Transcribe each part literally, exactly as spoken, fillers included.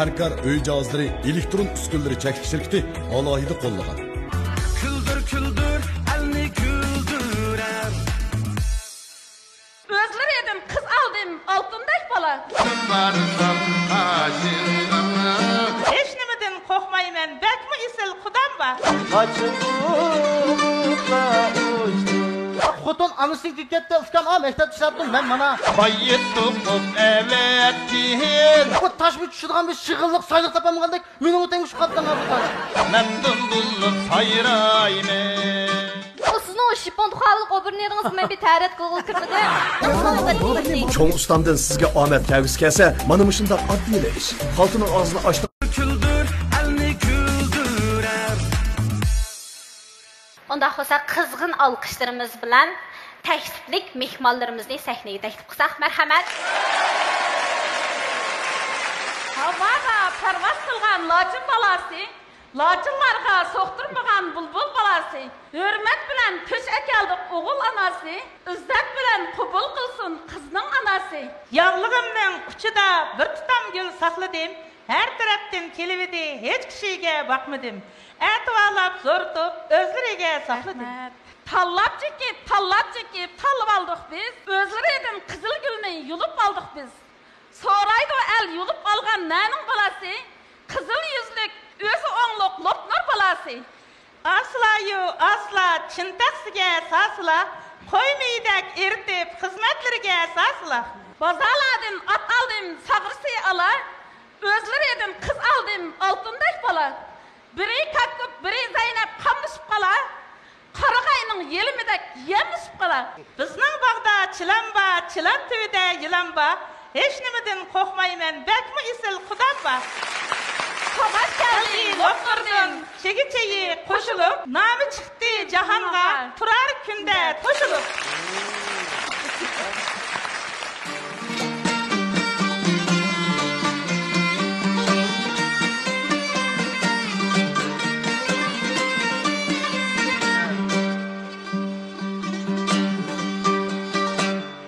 ھەركار ئۆي جاھازلىرى ئېلېكترون ئۈسكۈنىلىرى چەكلىك شىركىتى ئالاھىدە قوللىغان. كۈلدۈر، كۈلدۈر، ئەلنى كۈلدۈرەر. ئۆزلىرىدىن قىز ئالدىم، ئالتۇندەك بالا. بارسام قاشىڭغا. ھېچنېمىدىن قورقمايمەن، بەكمۇ ئېسىل قۇدام بار. قاچىلىقلار ئۇچتى. خوتۇن ئانىسىنىڭ كېتىپ كەتتى، ئۇكام، ئا، مەكتەپتە ئىشلەپتۇ، مەن مانا. بايىتتۇق ئەۋەتكىن. بۇ تاشمۇ چۈشىدىغان بىر شىغىللىق سايلىق تاپالمىغاندەك، مېنىڭمۇ تەڭ چۈشۈپ قاپتۇ، ھە، بۇ تاش. مەمنۇن بولۇپ سايرايمەن. ئۇ سىزنىڭ ئۇ شىپپون تۇخالىق ئوبورنىڭىزغا مەن بىر تەرەت قىلغىلى كىرمىدىم. چوڭ ئۇستامدىن سىزگە ئامەت كەلگۈسى كەلسە، مانا مۇشۇنداق ئاددىيلا ئىش. خالتىنىڭ ئاغزىنى ئاچتىڭ. كۈلدۈر، ئەلنى كۈلدۈرەر. ئۇنداق بولسا، قىزغىن ئالقىشلىرىمىز بىلەن تەكلىپلىك مېھمانلىرىمىزنى سەھنىگە تەكلىپ قىلساق، مەرھەمەت. ھاۋاغا پەرۋاز قىلغان لاچىن بالاسى، لاچىنلارغا سوقتۇرمىغان بۇلبۇل بالاسى، ھۆرمەت بىلەن كۈچ ئەكەلدۇق ئوغۇل ئاناسى، ئىززەت بىلەن قوبۇل قىلسۇن قىزنىڭ ئاناسى. ياغلىقىمنىڭ ئۇچىدا بىر تۇتام گۈل ساقلىدىم، ھەر تەرەپتىن كېلىۋىدى، ھېچ كىشىگە باقمىدىم. ئەتىۋارلاپ زورىتىپ، ئۆزلىرىگە ساقلىدىم. رەھمەت. تاللاپ چېكىپ، تاللاپ چېكىپ، تاللىۋالدۇق بىز. ئۆزلىرىدىن قىزىل گۈلنى يۇلۇپ ئالدۇق بىز. سورايدۇ ئەل، يۇلۇپ ئالغان نەنىڭ بالاسى؟ قىزىل يۈزلۈك، ئۆزى ئوڭلۇق لوپنۇر بالاسى. ئاسلايۇ ئاسلا، چىن تەخسىگە ساسىلا، قوي مېيىدەك ئېرىتىپ، خىزمەتلىرىگە ساسىلا. بازارلاردىن ئات ئالدىم، ساغرىسى ئالا، ئۆزلىرىدىن قىز ئالدىم، ئالتۇندەك بالا. بىرى كاككۇك، بىرى زەينەپ قاملىشىپ قالا، قارىغاينىڭ يېلىمىدەك يەملىشىپ قالا. بىزنىڭ باغدا چىلان بار، چىلان تۈۋىدە يىلان بار. ھېچنېمىدىن قورقمايمەن، بەكمۇ ئېسىل قۇدام بار. قوغاش كەلدى لوپنۇردىن، چىگى چېيى قوشۇلۇپ، نامى چىقتى جاھانغا، تۇرار كۈندە توشۇلۇپ.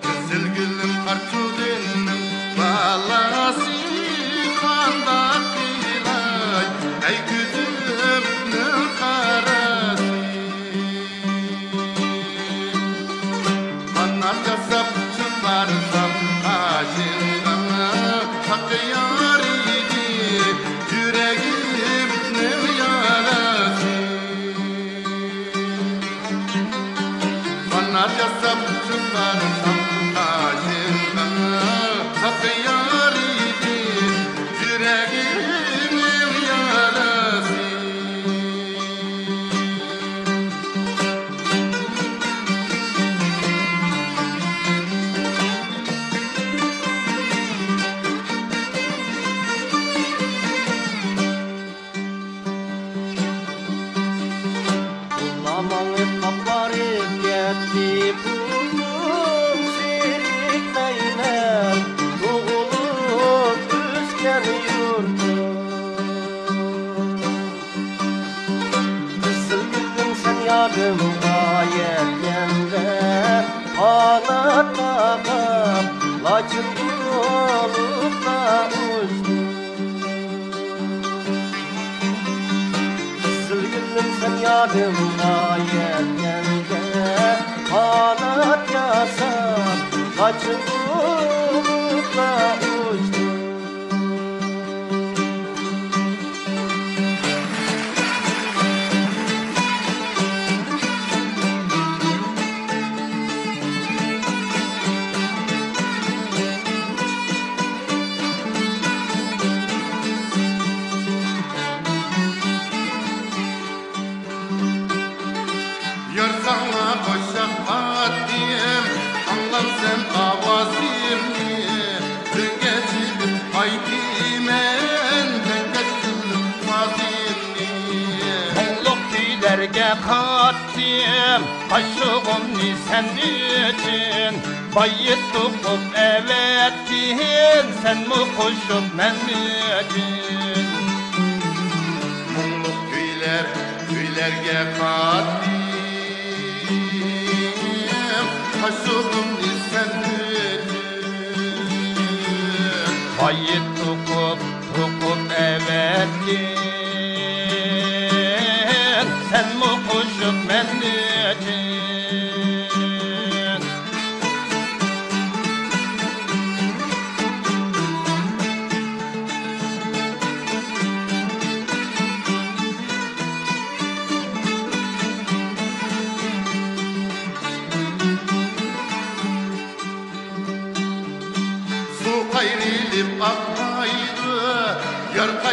قىزىل گۈلۈم قارچۇدىننىڭ بالاسى، قانداق قىلاي، ئەي كۆزۈمنىڭ قاراسى. قانات ياساپ چىقارسام قاشىڭغا، ساقىيار ئىدى يۈرىكىمنىڭ ياراسى. قانات ياساپ چىقارسام قاشىڭغا، ساقىيار ئىدى يۈرىكىمنىڭ ياراسى. ئۇلار ماڭىپ قاپلىرىپ كەتتى، پۇتۇم سېرىكمەيمەن، تۇغۇلۇپ ئۆسكەن يۇرتۇم. قىزىل گۈلۈم سەن يادىمغا يەتكەندە، قانات قاقاپ، لاچىن بولۇپلا ئۇچتۇم. قىزىل گۈلۈم سەن يادىمغا يەتكەندە، قانات ياساپ، لاچىن بولۇپلا ئۇچتۇم. يار ساڭا قوشاق ئاتتىم، ئاڭلامسەن ئاۋازىمنى؟ بىرگە چېلىپ ئايتىمەن، تەڭدەش قىلىپ سازىمنى. مۇڭلۇق كۈيلەرگە قاتتىم، ئاشۇغۇمنى سەن ئۈچۈن. بايىت توقۇپ ئەۋەتكىن، سەنمۇ قوشۇپ مەن ئۈچۈن. مۇڭلۇق كۈيلەر، كۈيلەرگە قاتتىم، قاشۇغۇمنى سەن ئۈچۈن. بايىت توقۇپ، توقۇپ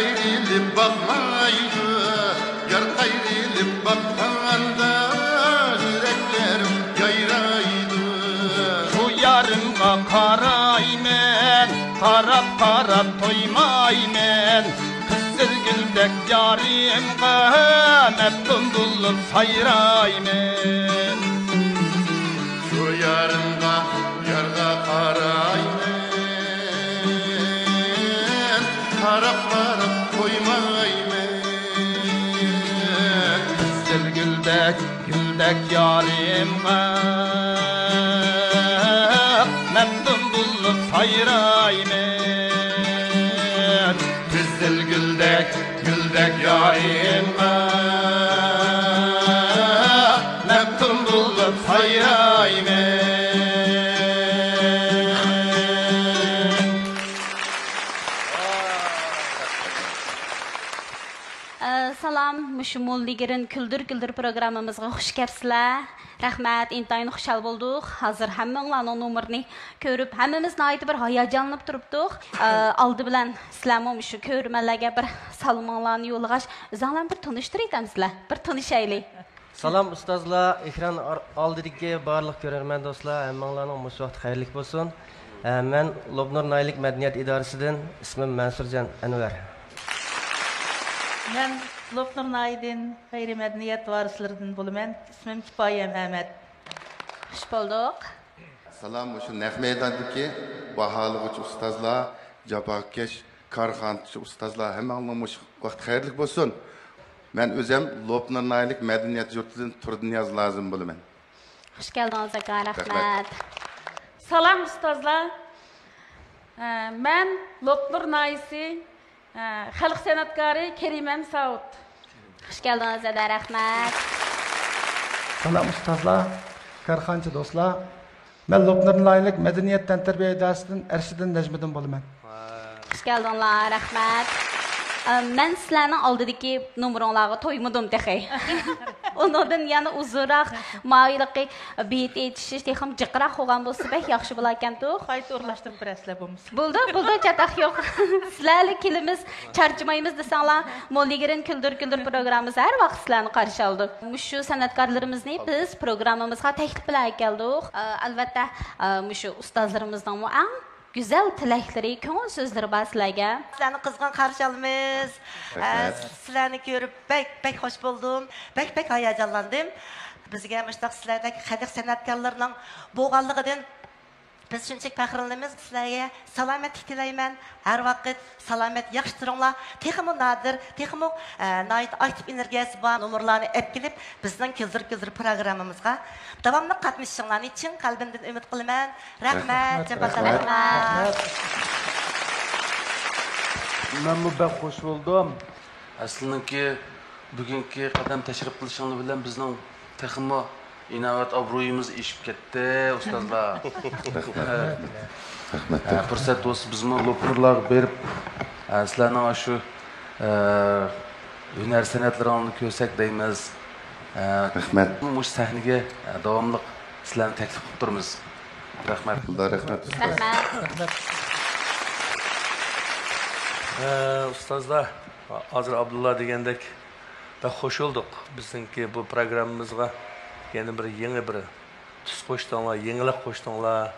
قايرىلىپ باقمايدۇ، يار قايرىلىپ باققاندا يۈرەكلىرىم يايرايدۇ. شۇ يارىمغا قارايمەن، قاراپ، قاراپ تويمايمەن. قىزىل گۈلدەك يارىمغا مەپتۇن بولۇپ سايرايمەن. شۇ يارىمغا، يارغا قارايمەن، قاراپ، قاراپ تويمايمەن. قىزىل گۈلدەك، گۈلدەك يارىمغا مەپتۇن بولۇپ سايرايمەن. قىزىل گۈلدەك، گۈلدەك يارىمغا مەپتۇن بولۇپ سايرايمەن. ئە، سالام، مۇشۇ موللىگرىن كۈلدۈر كۈلدۈر پروگراممىمىزغا خۇش كەپسىلەر. رەھمەت، ئىنتايىن خۇشال بولدۇق. ھازىر ھەممىڭلارنىڭ نومۇرىنى كۆرۈپ، ھەممىمىز ناھايىتى بىر ھاياجانلىنىپ تۇرۇپتۇق. ئە، ئالدى بىلەن سىلەرمۇ مۇشۇ كۆرۈرمەنلەرگە بىر سالىمىڭلارنى يوللىغاچ، ئۆزۈڭلارنى بىر تونۇشتۇرۇۋېتەمسىلەر؟ بىر تونۇشايلى. سالام ئۇستازلار، ئېكران ئار-، ئالدىدىكى بارلىق كۆرەرمەن دوستلار، ھەممىڭلارنىڭ مۇشۇ ۋاقتى خەيرلىك بولسۇن. ئە، مەن لوپنۇر ناھىيەلىك مەدەنىيەت ئىدارىسىدىن، ئىسمىم مەنسۇرجان ئەنۋەر. مەن لوپنۇر ناھىيەدىن غەيرىي مەدەنىيەت ۋارىسلىرىدىن بولىمەن، ئىسمىم كىپايە مەمەت. خۇش بولدۇق. سالام، مۇشۇ نەق مەيداندىكى باھالىغۇچى ئۇستازلار، جاپاكەش كارخانىچى ئۇستازلار، ھەممەڭلارنىڭ مۇشۇ ۋاقتى خەيرلىك بولسۇن. مەن ئۆزۈم لوپنۇر ناھىيەلىك مەدەنىيەت يۇرتىدىن تۇردىنىياز لازىم بولىمەن. خۇش كەلدىڭىز، ئاكا، رەھمەت. رەھمەت. سالام، ئۇستازلار. ئە، مەن لوپنۇر ناھىيەسى، ئە، خەلق سەنئەتكارى كېرىمەن ساۋۇت. خۇش كەلدىڭىز، دەدە، رەھمەت. سالام، ئۇستازلار، كارخانىچى دوستلار. مەن لوپنۇر ناھىيەلىك مەدەنىيەت تەنتەربىيە ئىدارىسىدىن ئەرشىدىن نەجمىدىن بولىمەن. خۇش كەلدىڭلار، رەھمەت. ئە، مەن سىلەرنىڭ ئالدىدىكى نومۇرۇڭلارغا تويمىدىم تېخى. ئۇنىڭدىن يەنە ئۇزۇنراق ماۋۇ يىلقى بېيىت ئېيتىشىش تېخىمۇ جىقراق بولغان بولسا بەك ياخشى بولاركەنتۇق. قايتا ئورۇنلاشتۇرۇپ بېرەرسىلەر بولمىسا. بولىدۇ، بولىدۇ، چاتاق يوق. سىلەرلا كېلىمىز، چارچىمايمىز دېسەڭلار، موللىگرىن كۈلدۈر كۈلدۈر پروگراممىسى ھەر ۋاقىت سىلەرنى قارشى ئالىدۇ. مۇشۇ سەنئەتكارلىرىمىزنى بىز پروگراممىمىزغا تەكلىپ بىلەن ئەكەلدۇق. ئە، ئەلۋەتتە، ئە، مۇشۇ ئۇستازلىرىمىزنىڭمۇ ئەڭ گۈزەل تىلەكلىرى، كۆڭۈل سۆزلىرى بار سىلەرگە. سىلەرنى قىزغىن قارشى ئالىمىز. ئە، رەھمەت. سىلەرنى كۆرۈپ بەك، بەك خوش بولدۇم. بەك، بەك ھاياجانلاندىم. بىزگە مۇشۇنداق سىلەردەك خەلق سەنئەتكارلىرىنىڭ بولغانلىقىدىن بىز شۇنچىلىك پەخىرلىنىمىز. سىلەرگە سالامەتلىك تىلەيمەن. ھەر ۋاقىت سالامەت، ياخشى تۇرۇڭلار. تېخىمۇ نادىر، تېخىمۇ، ئە، ناھايىتى ئاكتىپ ئېنېرگىيەسى بار نومۇرلارنى ئەپ كېلىپ، بىزنىڭ كۈلدۈر كۈلدۈر پروگراممىمىزغا داۋاملىق قاتنىشىشىڭلارنى چىن قەلبىمدىن ئۈمىد قىلىمەن. رەھمەت، رەھمەت، جاپاكەش. رەھمەت. مەنمۇ بەك خوش بولدۇم. ئەسلىنىڭكى بۈگۈنكى قەدەم تەشرىپ قىلىشىڭلار بىلەن بىزنىڭ تېخىمۇ ئىناۋەت ئابرۇيىمىز ئېشىپ كەتتى، ئۇستازلار. رەھمەت. رەھمەت. ئە، پۇرسەت بولسا بىزمۇ لوپنۇرلارغا بېرىپ، ئە، سىلەرنىڭ ئاشۇ، ئە، ھۈنەر سەنئەتلىرىڭلارنى كۆرسەك دەيمىز. ئە، رەھمەت. مۇشۇ سەھنىگە، ئە، داۋاملىق سىلەرنى تەكلىپ قىلىپ تۇرىمىز. رەھمەت. خۇدا رەھمەت، ئۇستاز. رەھمەت. ئە، ئۇستازلار، ھازىر ئابدۇللا دېگەندەك، بەك خوش بولدۇق. بىزنىڭكى بۇ پروگراممىمىزغا يەنە بىر يېڭى بىر تۈس قوشتۇڭلار، يېڭىلىق قوشتۇڭلار.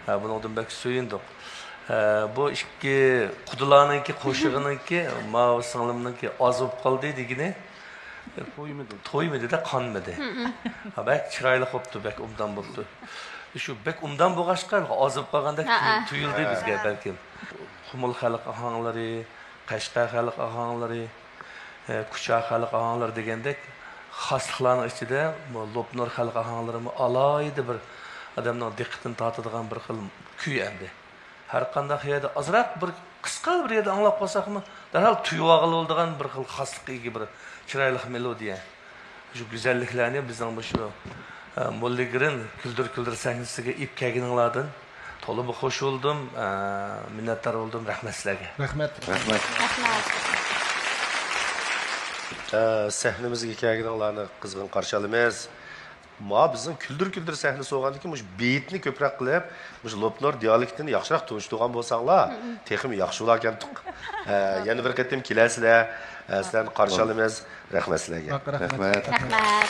ھە، بۇنىڭدىن بەك سۆيۈندۇق. ھە، بۇ ئىككى قۇدىلارنىڭكى قوشىقىنىڭكى، ماۋۇ سىڭلىمنىڭكى ئاز بولۇپ قالدى دېگىنى. تويمىدى. تويمىدى-دە، قانمىدى. ھە، بەك چىرايلىق بوپتۇ، بەك ئوبدان بوپتۇ. شۇ بەك ئوبدان بولغاچقا، ئاز بولۇپ قالغاندەك ھە، ھە. تۇيۇلدى بىزگە بەلكىم. قۇمۇل خەلق ئاھاڭلىرى، قەشقەر خەلق ئاھاڭلىرى، ئە، كۇچا خەلق ئاھاڭلىرى دېگەندەك خاسلىقلارنىڭ ئىچىدە بۇ لوپنۇر خەلق ئاھاڭلىرىمۇ ئالاھىدە بىر ئادەمنىڭ دىققىتىنى تارتىدىغان بىر خىل كۈي ئەمدى. ھەر قانداق يەردە ئازراق بىر قىسقا بىر يەردە ئاڭلاپ قالساقمۇ، دەرھال تۇيۇۋالغىلى بولىدىغان بىر خىل خاسلىققا ئىگە بىر چىرايلىق مېلودىيە. شۇ گۈزەللىكلەرنى بىزنىڭ مۇشۇ، ئە، موللىگرىن كۈلدۈر كۈلدۈر سەھنىسىگە ئېلىپ كەلگىنىڭلاردىن تولىمۇ خوش بولدۇم، ئە، مىننەتدار بولدۇم. رەھمەت سىلەرگە. رەھمەت. رەھمەت. رەھمەت. ئە، سەھنىمىزگە كەلگىنىڭلارنى قىزغىن قارشى ئالىمىز. ما بىزنىڭ كۈلدۈر كۈلدۈر سەھنە سوغاندىكى مۇشۇ بېيىتنى كۆپرەك قىلىپ، مۇشۇ لوپنۇر دىيالېكتىنى ياخشىراق تونۇشتۇرغان بولساڭلار، تېخىمۇ ياخشى بولاركەنتۇق. ئە، يەنە بىر قېتىم كېلەرسىلەر، ئە، سىلەرنى قارشى ئالىمىز. رەھمەت سىلەرگە. رەھمەت. رەھمەت.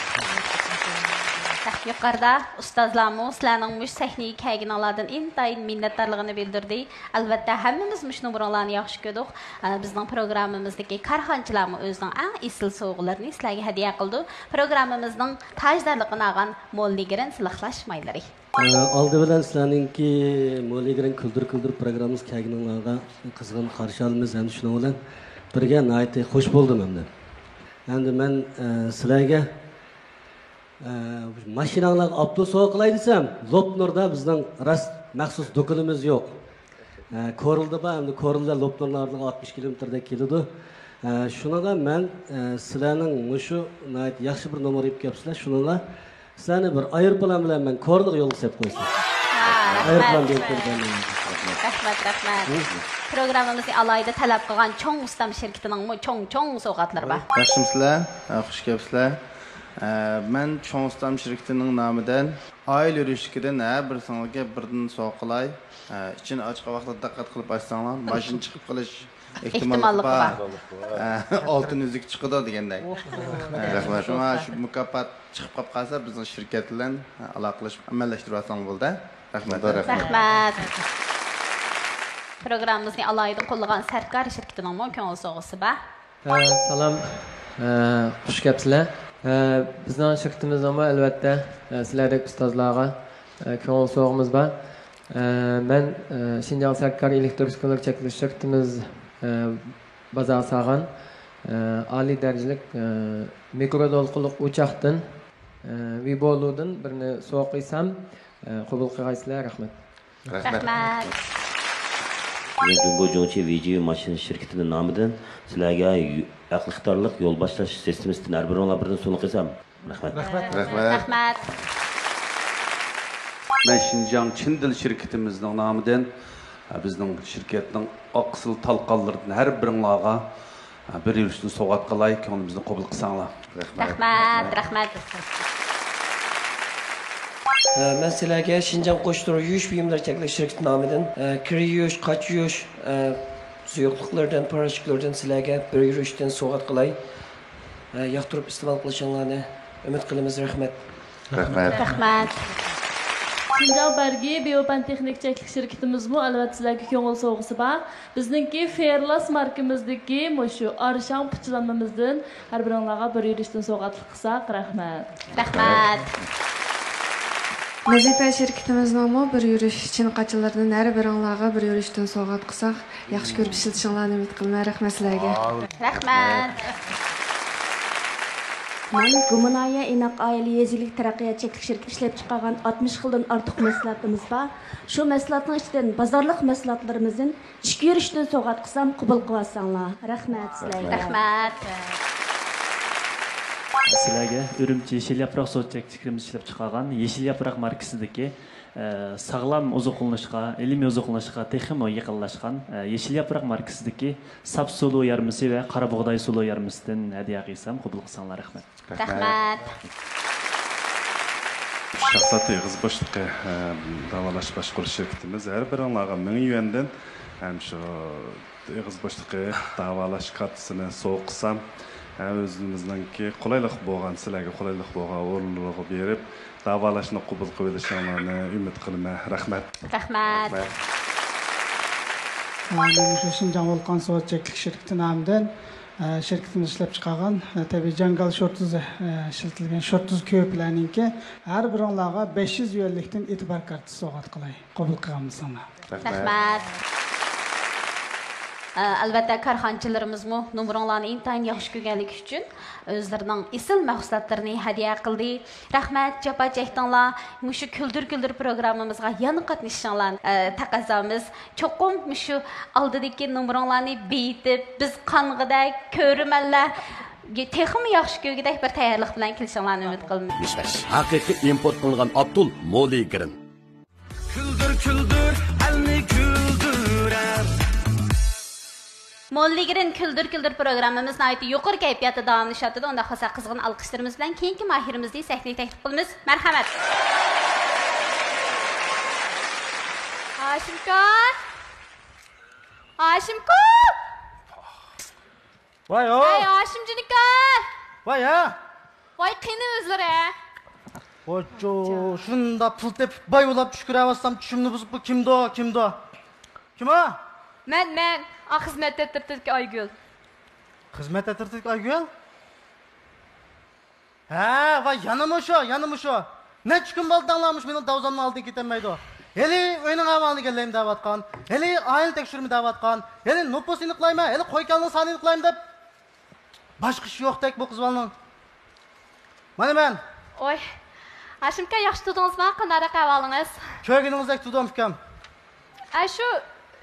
يۇقىرىدا ئۇستازلارمۇ سىلەرنىڭ مۇشۇ سەھنىگە كەلگىنىڭلاردىن ئىنتايىن مىننەتدارلىقىنى بىلدۈردى. ئەلۋەتتە، ھەممىمىز مۇشۇ نومۇرۇڭلارنى ياخشى كۆردۇق. ئە، بىزنىڭ پروگراممىمىزدىكى كارخانىچىلارمۇ ئۆزىنىڭ ئەڭ ئېسىل سوۋغىلىرىنى سىلەرگە ھەدىيە قىلىدۇ. پروگراممىمىزنىڭ تاجدارلىقىنى ئالغان موللىگرىن سىلىقلاش مايلىرى. ئە، ئالدى بىلەن سىلەرنىڭكى موللىگرىن كۈلدۈر كۈلدۈر پروگراممىسىغا كەلگىنىڭلارغا قىزغىن قارشى ئالىمىز ھەم شۇنىڭ بىلەن بىرگە ناھايىتى خۇش بولدۇم ئەمدى. ئەمدى مەن، ئە، سىلەرگە، ئە، ماشىناڭلارغا ئاپتو سوۋغا قىلاي دېسەم، لوپنۇردا بىزنىڭ راست مەخسۇس دۇكىنىمىز يوق. ئە، كورلىدا بار، ئەمدى كورلىدا لوپنۇرلارغا ئاتمىش كىلومېتىردەك كېلىدۇ. ئە، شۇنىڭغا مەن، ئە، سىلەرنىڭ مۇشۇ ناھايىتى ياخشى بىر نومۇر ئېلىپ كەپسىلەر، شۇنىڭغا سىلەرنى بىر ئايروپىلان بىلەن مەن كورلىغا يولغا سېلىپ قويسام. ھا، ئايروپىلان رەھمەت. بىلەن كۆرگەن بولىمىز. رەھمەت، رەھمەت. پروگراممىمىزنى ئالاھىدە تەلەپ قىلغان چوڭ ئۇستام شىركىتىنىڭمۇ چوڭ، چوڭ سوۋغاتلىرى بار. ياخشىمۇسىلەر؟ ھە، خۇش كەپسىلەر. ئە، مەن چوڭ ئۇستام شىركىتىنىڭ نامىدىن ئائىلە يۈرۈشلۈكىدىن ھەر بىرسىڭىزگە بىردىن سوۋغا قىلاي. ئە، ئىچىنى ئاچقان ۋاقتىدا دىققەت قىلىپ ئاچساڭلار، ماشىنا چىقىپ قېلىش ئېھتىماللىقى ئېھتىماللىقى بار. بار. ئە، ئالتۇن ئۈزۈك چىقىدۇ دېگەندەك. ئە، رەھمەت. شۇڭا شۇ مۇكاپات چىقىپ قاپ قالسا، بىزنىڭ شىركەت بىلەن، ئە، ئالاقىلىشىپ ئەمەللەشتۈرۈۋالساڭلار بولدى. رەھمەت. رەھمەت. پروگراممىمىزنى ئالاھىدە قوللىغان سەركار شىركىتىنىڭمۇ كۆڭۈل سوۋغىسى بار. ھە، سالام. ھە، خۇش كەپسىلەر. ھە، بىزنىڭ شىركىتىمىزنىڭمۇ ئەلۋەتتە، ھە، سىلەردەك ئۇستازلارغا، ھە، كۆڭۈل سوۋغىمىز بار. ھە، مەن، ھە، شىنجاڭ سەركار ئېلېكتر ئۈسكۈنىلىرى چەكلىك شىركىتىمىز، ھە، بازارغا سالغان، ھە، ئالىي دەرىجىلىك، ھە، مىكرو دولقۇنلۇق ئوچاقتىن، ھە، ۋىبولۇدىن بىرنى سوۋغا قىلسام، ھە، قوبۇل قىلغايسىلەر. رەھمەت. رەھمەت. رەھمەت. بۈگۈن جۇڭگو جۇڭچى ۋىجىۋ ماشىنا شىركىتىنىڭ نامىدىن سىلەرگە يو-، ئەقلىي ئىقتىدارلىق يول باشلاش سىستېمىسىدىن ھەر بىرىڭلار بىردىن سوۋغا قىلسام. رەھمەت. رەھمەت. رەھمەت. رەھمەت. مەن شىنجاڭ چىن دىل شىركىتىمىزنىڭ نامىدىن، ئە، بىزنىڭ شىركەتنىڭ ئاقسىل تالقانلىرىدىن ھەر بىرىڭلارغا، ئە، بىر يۈرۈشتىن سوۋغات قىلاي، كۆڭلىمىزدىن قوبۇل قىلساڭلار. رەھمەت، رەھمەت. ئە، مەن سىلەرگە شىنجاڭ قوشتۇرما يۇيۇش بۇيۇملىرى چەكلىك شىركىتى نامىدىن، ئە، كىر يۇيۇش، قاچا يۇيۇش، ئە، سۇيۇقلۇقلىرىدىن، پاراشوكلىرىدىن سىلەرگە بىر يۈرۈشتىن سوۋغات قىلاي. ئە، ياقتۇرۇپ ئىستېمال قىلىشىڭلارنى ئۈمىد قىلىمىز. رەھمەت. رەھمەت. رەھمەت. شىنجاڭ بەرگى بىيوپەن تېخنىك چەكلىك شىركىتىمىزمۇ ئەلۋەتتە سىلەرگە كۆڭۈل سوۋغىسى بار. بىزنىڭكى فېرلاس ماركىمىزدىكى مۇشۇ ئارشاڭ پۇچىلانمىمىزدىن ھەر بىرىڭلارغا بىر يۈرۈشتىن سوۋغاتلىق قىلساق. رەھمەت. رەھمەت. نەزىپە شىركىتىمىزنىڭمۇ بىر يۈرۈش چىن قاچىلىرىدىن ھەر بىرىڭلارغا بىر يۈرۈشتىن سوۋغات قىلساق، ياخشى كۆرۈپ ئىشلىتىشىڭلارنى ئۈمىد قىلىمەن. رەھمەت سىلەرگە. رەھمەت. مەن گۇمىنايە ئىناق ئائىلە يېزا ئىگىلىك تەرەققىيات چەكلىك شىركىتى ئىشلەپچىقارغان ئاتمىش خىلدىن ئارتۇق مەھسۇلاتىمىز بار. شۇ مەھسۇلاتنىڭ ئىچىدىن بازارلىق مەھسۇلاتلىرىمىزدىن ئىككى يۈرۈشتىن سوۋغات قىلسام قوبۇل قىلىۋالساڭلار. رەھمەت سىلەرگە. رەھمەت. سىلەرگە ئۈرۈمچى يېشىل ياپراق سودا چەكلىكىمىز ئىشلەپچىقارغان يېشىل ياپراق ماركىسىدىكى، ئە، ساغلام ئوزۇقلىنىشقا، ئىلمىي ئوزۇقلىنىشقا تېخىمۇ يېقىنلاشقان، ئە، يېشىل ياپراق ماركىسىدىكى ساپ سۇلۇ يارمىسى ۋە قارا بۇغداي سۇلۇ يارمىسىدىن ھەدىيە قىلسام قوبۇل قىلساڭلار. رەھمەت. رەھمەت. شاھزات ئېغىز بوشلۇقى، ئە، داۋالاش باشقۇرۇش شىركىتىمىز ھەر بىرىڭلارغا مىڭ يۈەندىن ھەم شۇ ئېغىز بوشلۇقى داۋالاش كارتىسىنى سوۋغا قىلسام، ھە، ئۆزىمىزنىڭكى قولايلىق بولغان، سىلەرگە قولايلىق بولغان ئورۇنلىرىغا بېرىپ، داۋالاشنى قوبۇل قىلىۋېلىشىڭلارنى ئۈمىد قىلىمەن. رەھمەت. رەھمەت. مەن شۇ شىنجاڭ ۋولقان سودا چەكلىك شىركىتى نامىدىن، ئە، شىركىتىمىز ئىشلەپچىقارغان، ئە، تەبىئىي جاڭگال شورتۇزى، ئە، ئىشلىتىلگەن شورتۇز كۆپىلەرنىڭكى ھەر بىرىڭلارغا بەش يۈز يۈەنلىكتىن ئېتىبار كارتىسى سوۋغات قىلاي. قوبۇل قىلغان بولساڭلار. رەھمەت. رەھمەت. ئە، ئەلۋەتتە، كارخانىچىلىرىمىزمۇ نومۇرۇڭلارنى ئىنتايىن ياخشى كۆرگەنلىكى ئۈچۈن ئۆزلىرىنىڭ ئېسىل مەھسۇلاتلىرىنى ھەدىيە قىلدى. رەھمەت، جاپا چەكتىڭلار. مۇشۇ كۈلدۈر كۈلدۈر پروگراممىمىزغا يەنە قاتنىشىشىڭلارنى، ئە، تەقەززامىز. چوقۇم مۇشۇ ئالدىدىكى نومۇرۇڭلارنى بېيىتىپ، بىز قانغۇدەك كۆرۈرمەنلەر تېخىمۇ ياخشى كۆرگۈدەك بىر تەييارلىق بىلەن كېلىشىڭلارنى ئۈمىد قىلىمىز. ھەقىقىي ئىمپورت قىلىنغان ئابدۇل مولىگرىن. كۈلدۈر، كۈلدۈر، ئەلنى كۈلدۈرەر. موللىگرىن كۈلدۈر كۈلدۈر پروگراممىمىز ناھايىتى يۇقىرى كەيپىياتتا داۋاملىشىۋاتىدۇ. ئۇنداق بولسا قىزغىن ئالقىشلىرىمىز بىلەن كېيىنكى ماھىرىمىزنى سەھنىگە تەكلىپ قىلىمىز. مەرھەمەت. ھاشىمكا! ھاشىمكا! ۋاي ھو! ھەي، ھاشىمجىنىكا! ۋاي ھە! ۋاي قېنى ئۆزلىرى؟ ۋاچۇ، شۇنداق پۇل تېپىپ باي بولاپ چۈش كۆرۈۋاتسام چۈشۈمنى بۇزۇپ، بۇ كىمدۇ، كىمدۇ؟ كىم ئۇ؟ مەن، مەن. ئا، خىزمەت ئەترىتىدىكى ئايگۈل. خىزمەت ئەترىتىدىكى ئايگۈل؟ ھە، ۋاي يەنە مۇشۇ، يەنە مۇشۇ. نەچچە كۈن بولدى دەڭلار مۇشۇ مېنىڭ دەۋزامنىڭ ئالدىدىن كېتەلمەيدۇ. ھېلى ئۆينىڭ ئەھۋالىنى ئىگىلەيمەن دەۋاتقان، ھېلى ئائىلە تەكشۈرىمەن دەۋاتقان، ھېلى نوپۇس ئېنىقلايمەن، ھېلى قوي-كالىنىڭ سانىنى ئېنىقلايمەن دەپ. باشقا ئىش يوقتەك بۇ قىز بالىنىڭ. مانا مەن. ۋاي. ھاشىمكا، ياخشى تۇردىڭىزما؟ قانداق ئەھۋالىڭىز؟ كۆرگىنىڭىزدەك تۇردۇم، ئۇكام. ئە، شۇ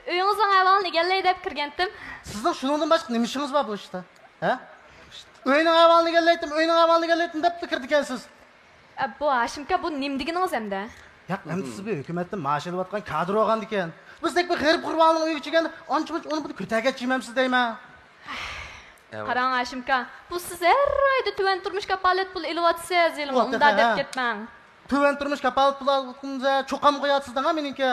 ئۆيىڭىزنىڭ ئەھۋالىنى ئىگىلەي دەپ كىرگەنتىم. سىزنىڭ شۇنىڭدىن باشقا نېمە ئىشىڭىز بار بۇ ئىشتا؟ ھە؟ ئۆينىڭ ئەھۋالىنى ئىگىلەيتتىم، ئۆينىڭ ئەھۋالىنى ئىگىلەيتتىم دەپلا كىرىدىكەنسىز. ئە، بۇ ھاشىمكا، بۇ نېمە دېگىنىڭىز ئەمدى؟ ياق، ئەمدى سىز بۇ ھۆكۈمەتتىن مائاش ئېلىۋاتقان كادىر بولغاندىكىن، بىزدەك بىر غېرىب غۇرباننىڭ ئۆيىگە كەلگەندە ئانچە-مۇنچە ئۇنى بۇنى كۆتەرگەن چىمەمسىز دەيمەن. قاراڭ ھاشىمكا، بۇ سىز ھەر ئايدا تۆۋەن تۇرمۇش كاپالەت پۇلى ئېلىۋاتىسىز، ھېلىمۇ ئۇنداق دەپ كەتمەڭ. تۆۋەن تۇرمۇش كاپالەت پۇلى ئالغىنىڭىزدا چوقام قوياتسىز دەڭا مېنىڭكى.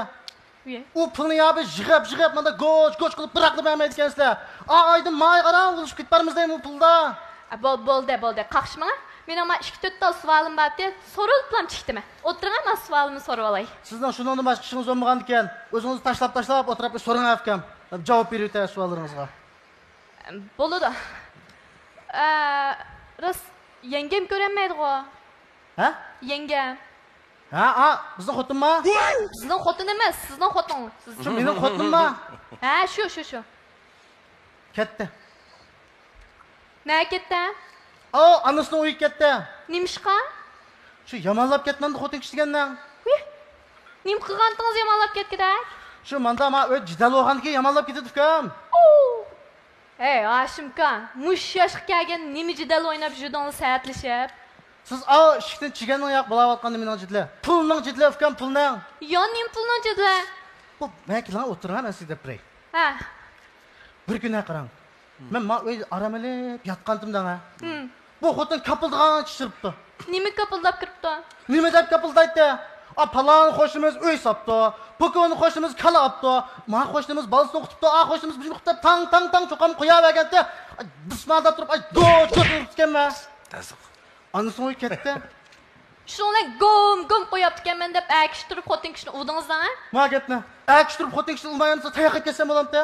ئۇ پۇلنى يا بىر يىغىپ، يىغىپ، ماندا گوچ، گوچ قىلىپ بېرەلمەيدۇ ئىكەنسىلەر. ئا، ئايدىن مايغا قاراڭ، ئۇلىشىپ كېتىپ بارىمىز دەيمەن پۇلدا. ئە، بول-، بولدى، بولدى، قاقشىماڭ. مېنىڭ ما ئىككى تۆت تال سوئالىم بار ئىدى، سورىلىپلا چىقتىمەن. ئولتۇرۇڭ، ما سوئالىمنى سورىۋالاي. سىزنىڭ شۇنىڭدىن باشقا ئىشىڭىز بولمىغاندىكىن، ئۆزىڭىزنى تاشلاپ، تاشلاپ ئولتۇرۇپ سورىڭ ئەپكەم. جاۋاب بېرىۋېتەي سوئاللىرىڭىزغا. بولىدۇ. ئە، راست، يەڭگەم كۆرەلمەيدىغۇ. ھە؟ يەڭگەم. ھە، ئا، بىزنىڭ خوتۇنما؟ بىزنىڭ خوتۇن ئەمەس، سىزنىڭ خوتۇن. شۇ مېنىڭ خوتۇنما؟ ھە، شۇ، شۇ، شۇ. كەتتى. نەگە كەتتى؟ ئاۋۇ ئانىسىنىڭ ئۆيىگە كەتتى. نېمىشقا؟ شۇ يامانلاپ كەتمەمدۇ خوتۇن كىشى دېگەننىڭ؟ ھۇي، نېمە قىلغانتىڭىز يامانلاپ كەتكۈدەك؟ شۇ ماندا ما ئۆي جېدەل بولغاندىكىن يامانلاپ كېتىدۇ ئۇكام. ھەي ھاشىمكا، مۇشۇ ياشقا كەلگەن نېمە جېدەل ئويناپ يۈردۈڭلار سەتلىشىپ؟ سىز ئاۋۇ ئىشىكتىن چىگەننىڭ ياق بولاۋاتقان نېمىنىڭ جېدىلى؟ پۇلنىڭ جېدىلى ئۇكام، پۇلنىڭ. يا نېمە پۇلنىڭ جېدىلى؟ بۇ مەن كېلىڭ ئولتۇرۇڭ، مەن سىزگە دەپ بېرەي. ھە. بىر كۈنى قاراڭ. مەن ما ئۆيدە ئارام ئېلىپ ياتقانتىم دەڭە. ھىم. بۇ خوتۇن كاپىلدىغانچە چىرىپتۇ. نېمە كاپىلداپ كىرىپتۇ؟ نېمە دەپ كاپىلدايتتى؟ ئا، پالان قوشنىمىز ئۆي ساپتۇ، پوكۇن قوشنىمىز كالا ئاپتۇ، ما قوشنىمىز بالىسىنى ئوقۇتۇپتۇ، ئا قوشنىمىز بۇنى ئوقۇتۇپ دەپ تاڭ، تاڭ، تاڭ چوقام قوياۋەرگەنتى. ئاي، دىسمالداپ تۇرۇپ، ئاي، دوچ كۆتۈرۈپتىكەنمەن. ئاندىن سوڭ ئۇ كەتتى. شۇنىڭ بىلەن گوم، گوم قوياپتىكەنمەن دەپ ئەكىشتۈرۈپ خوتۇن كىشىنى ئۇدىڭىز دەڭە. ما گەپنى. ئەكىشتۈرۈپ خوتۇن كىشىنى ئۇلمايمىسا تاياق يەپ كەتسەم بولامتى؟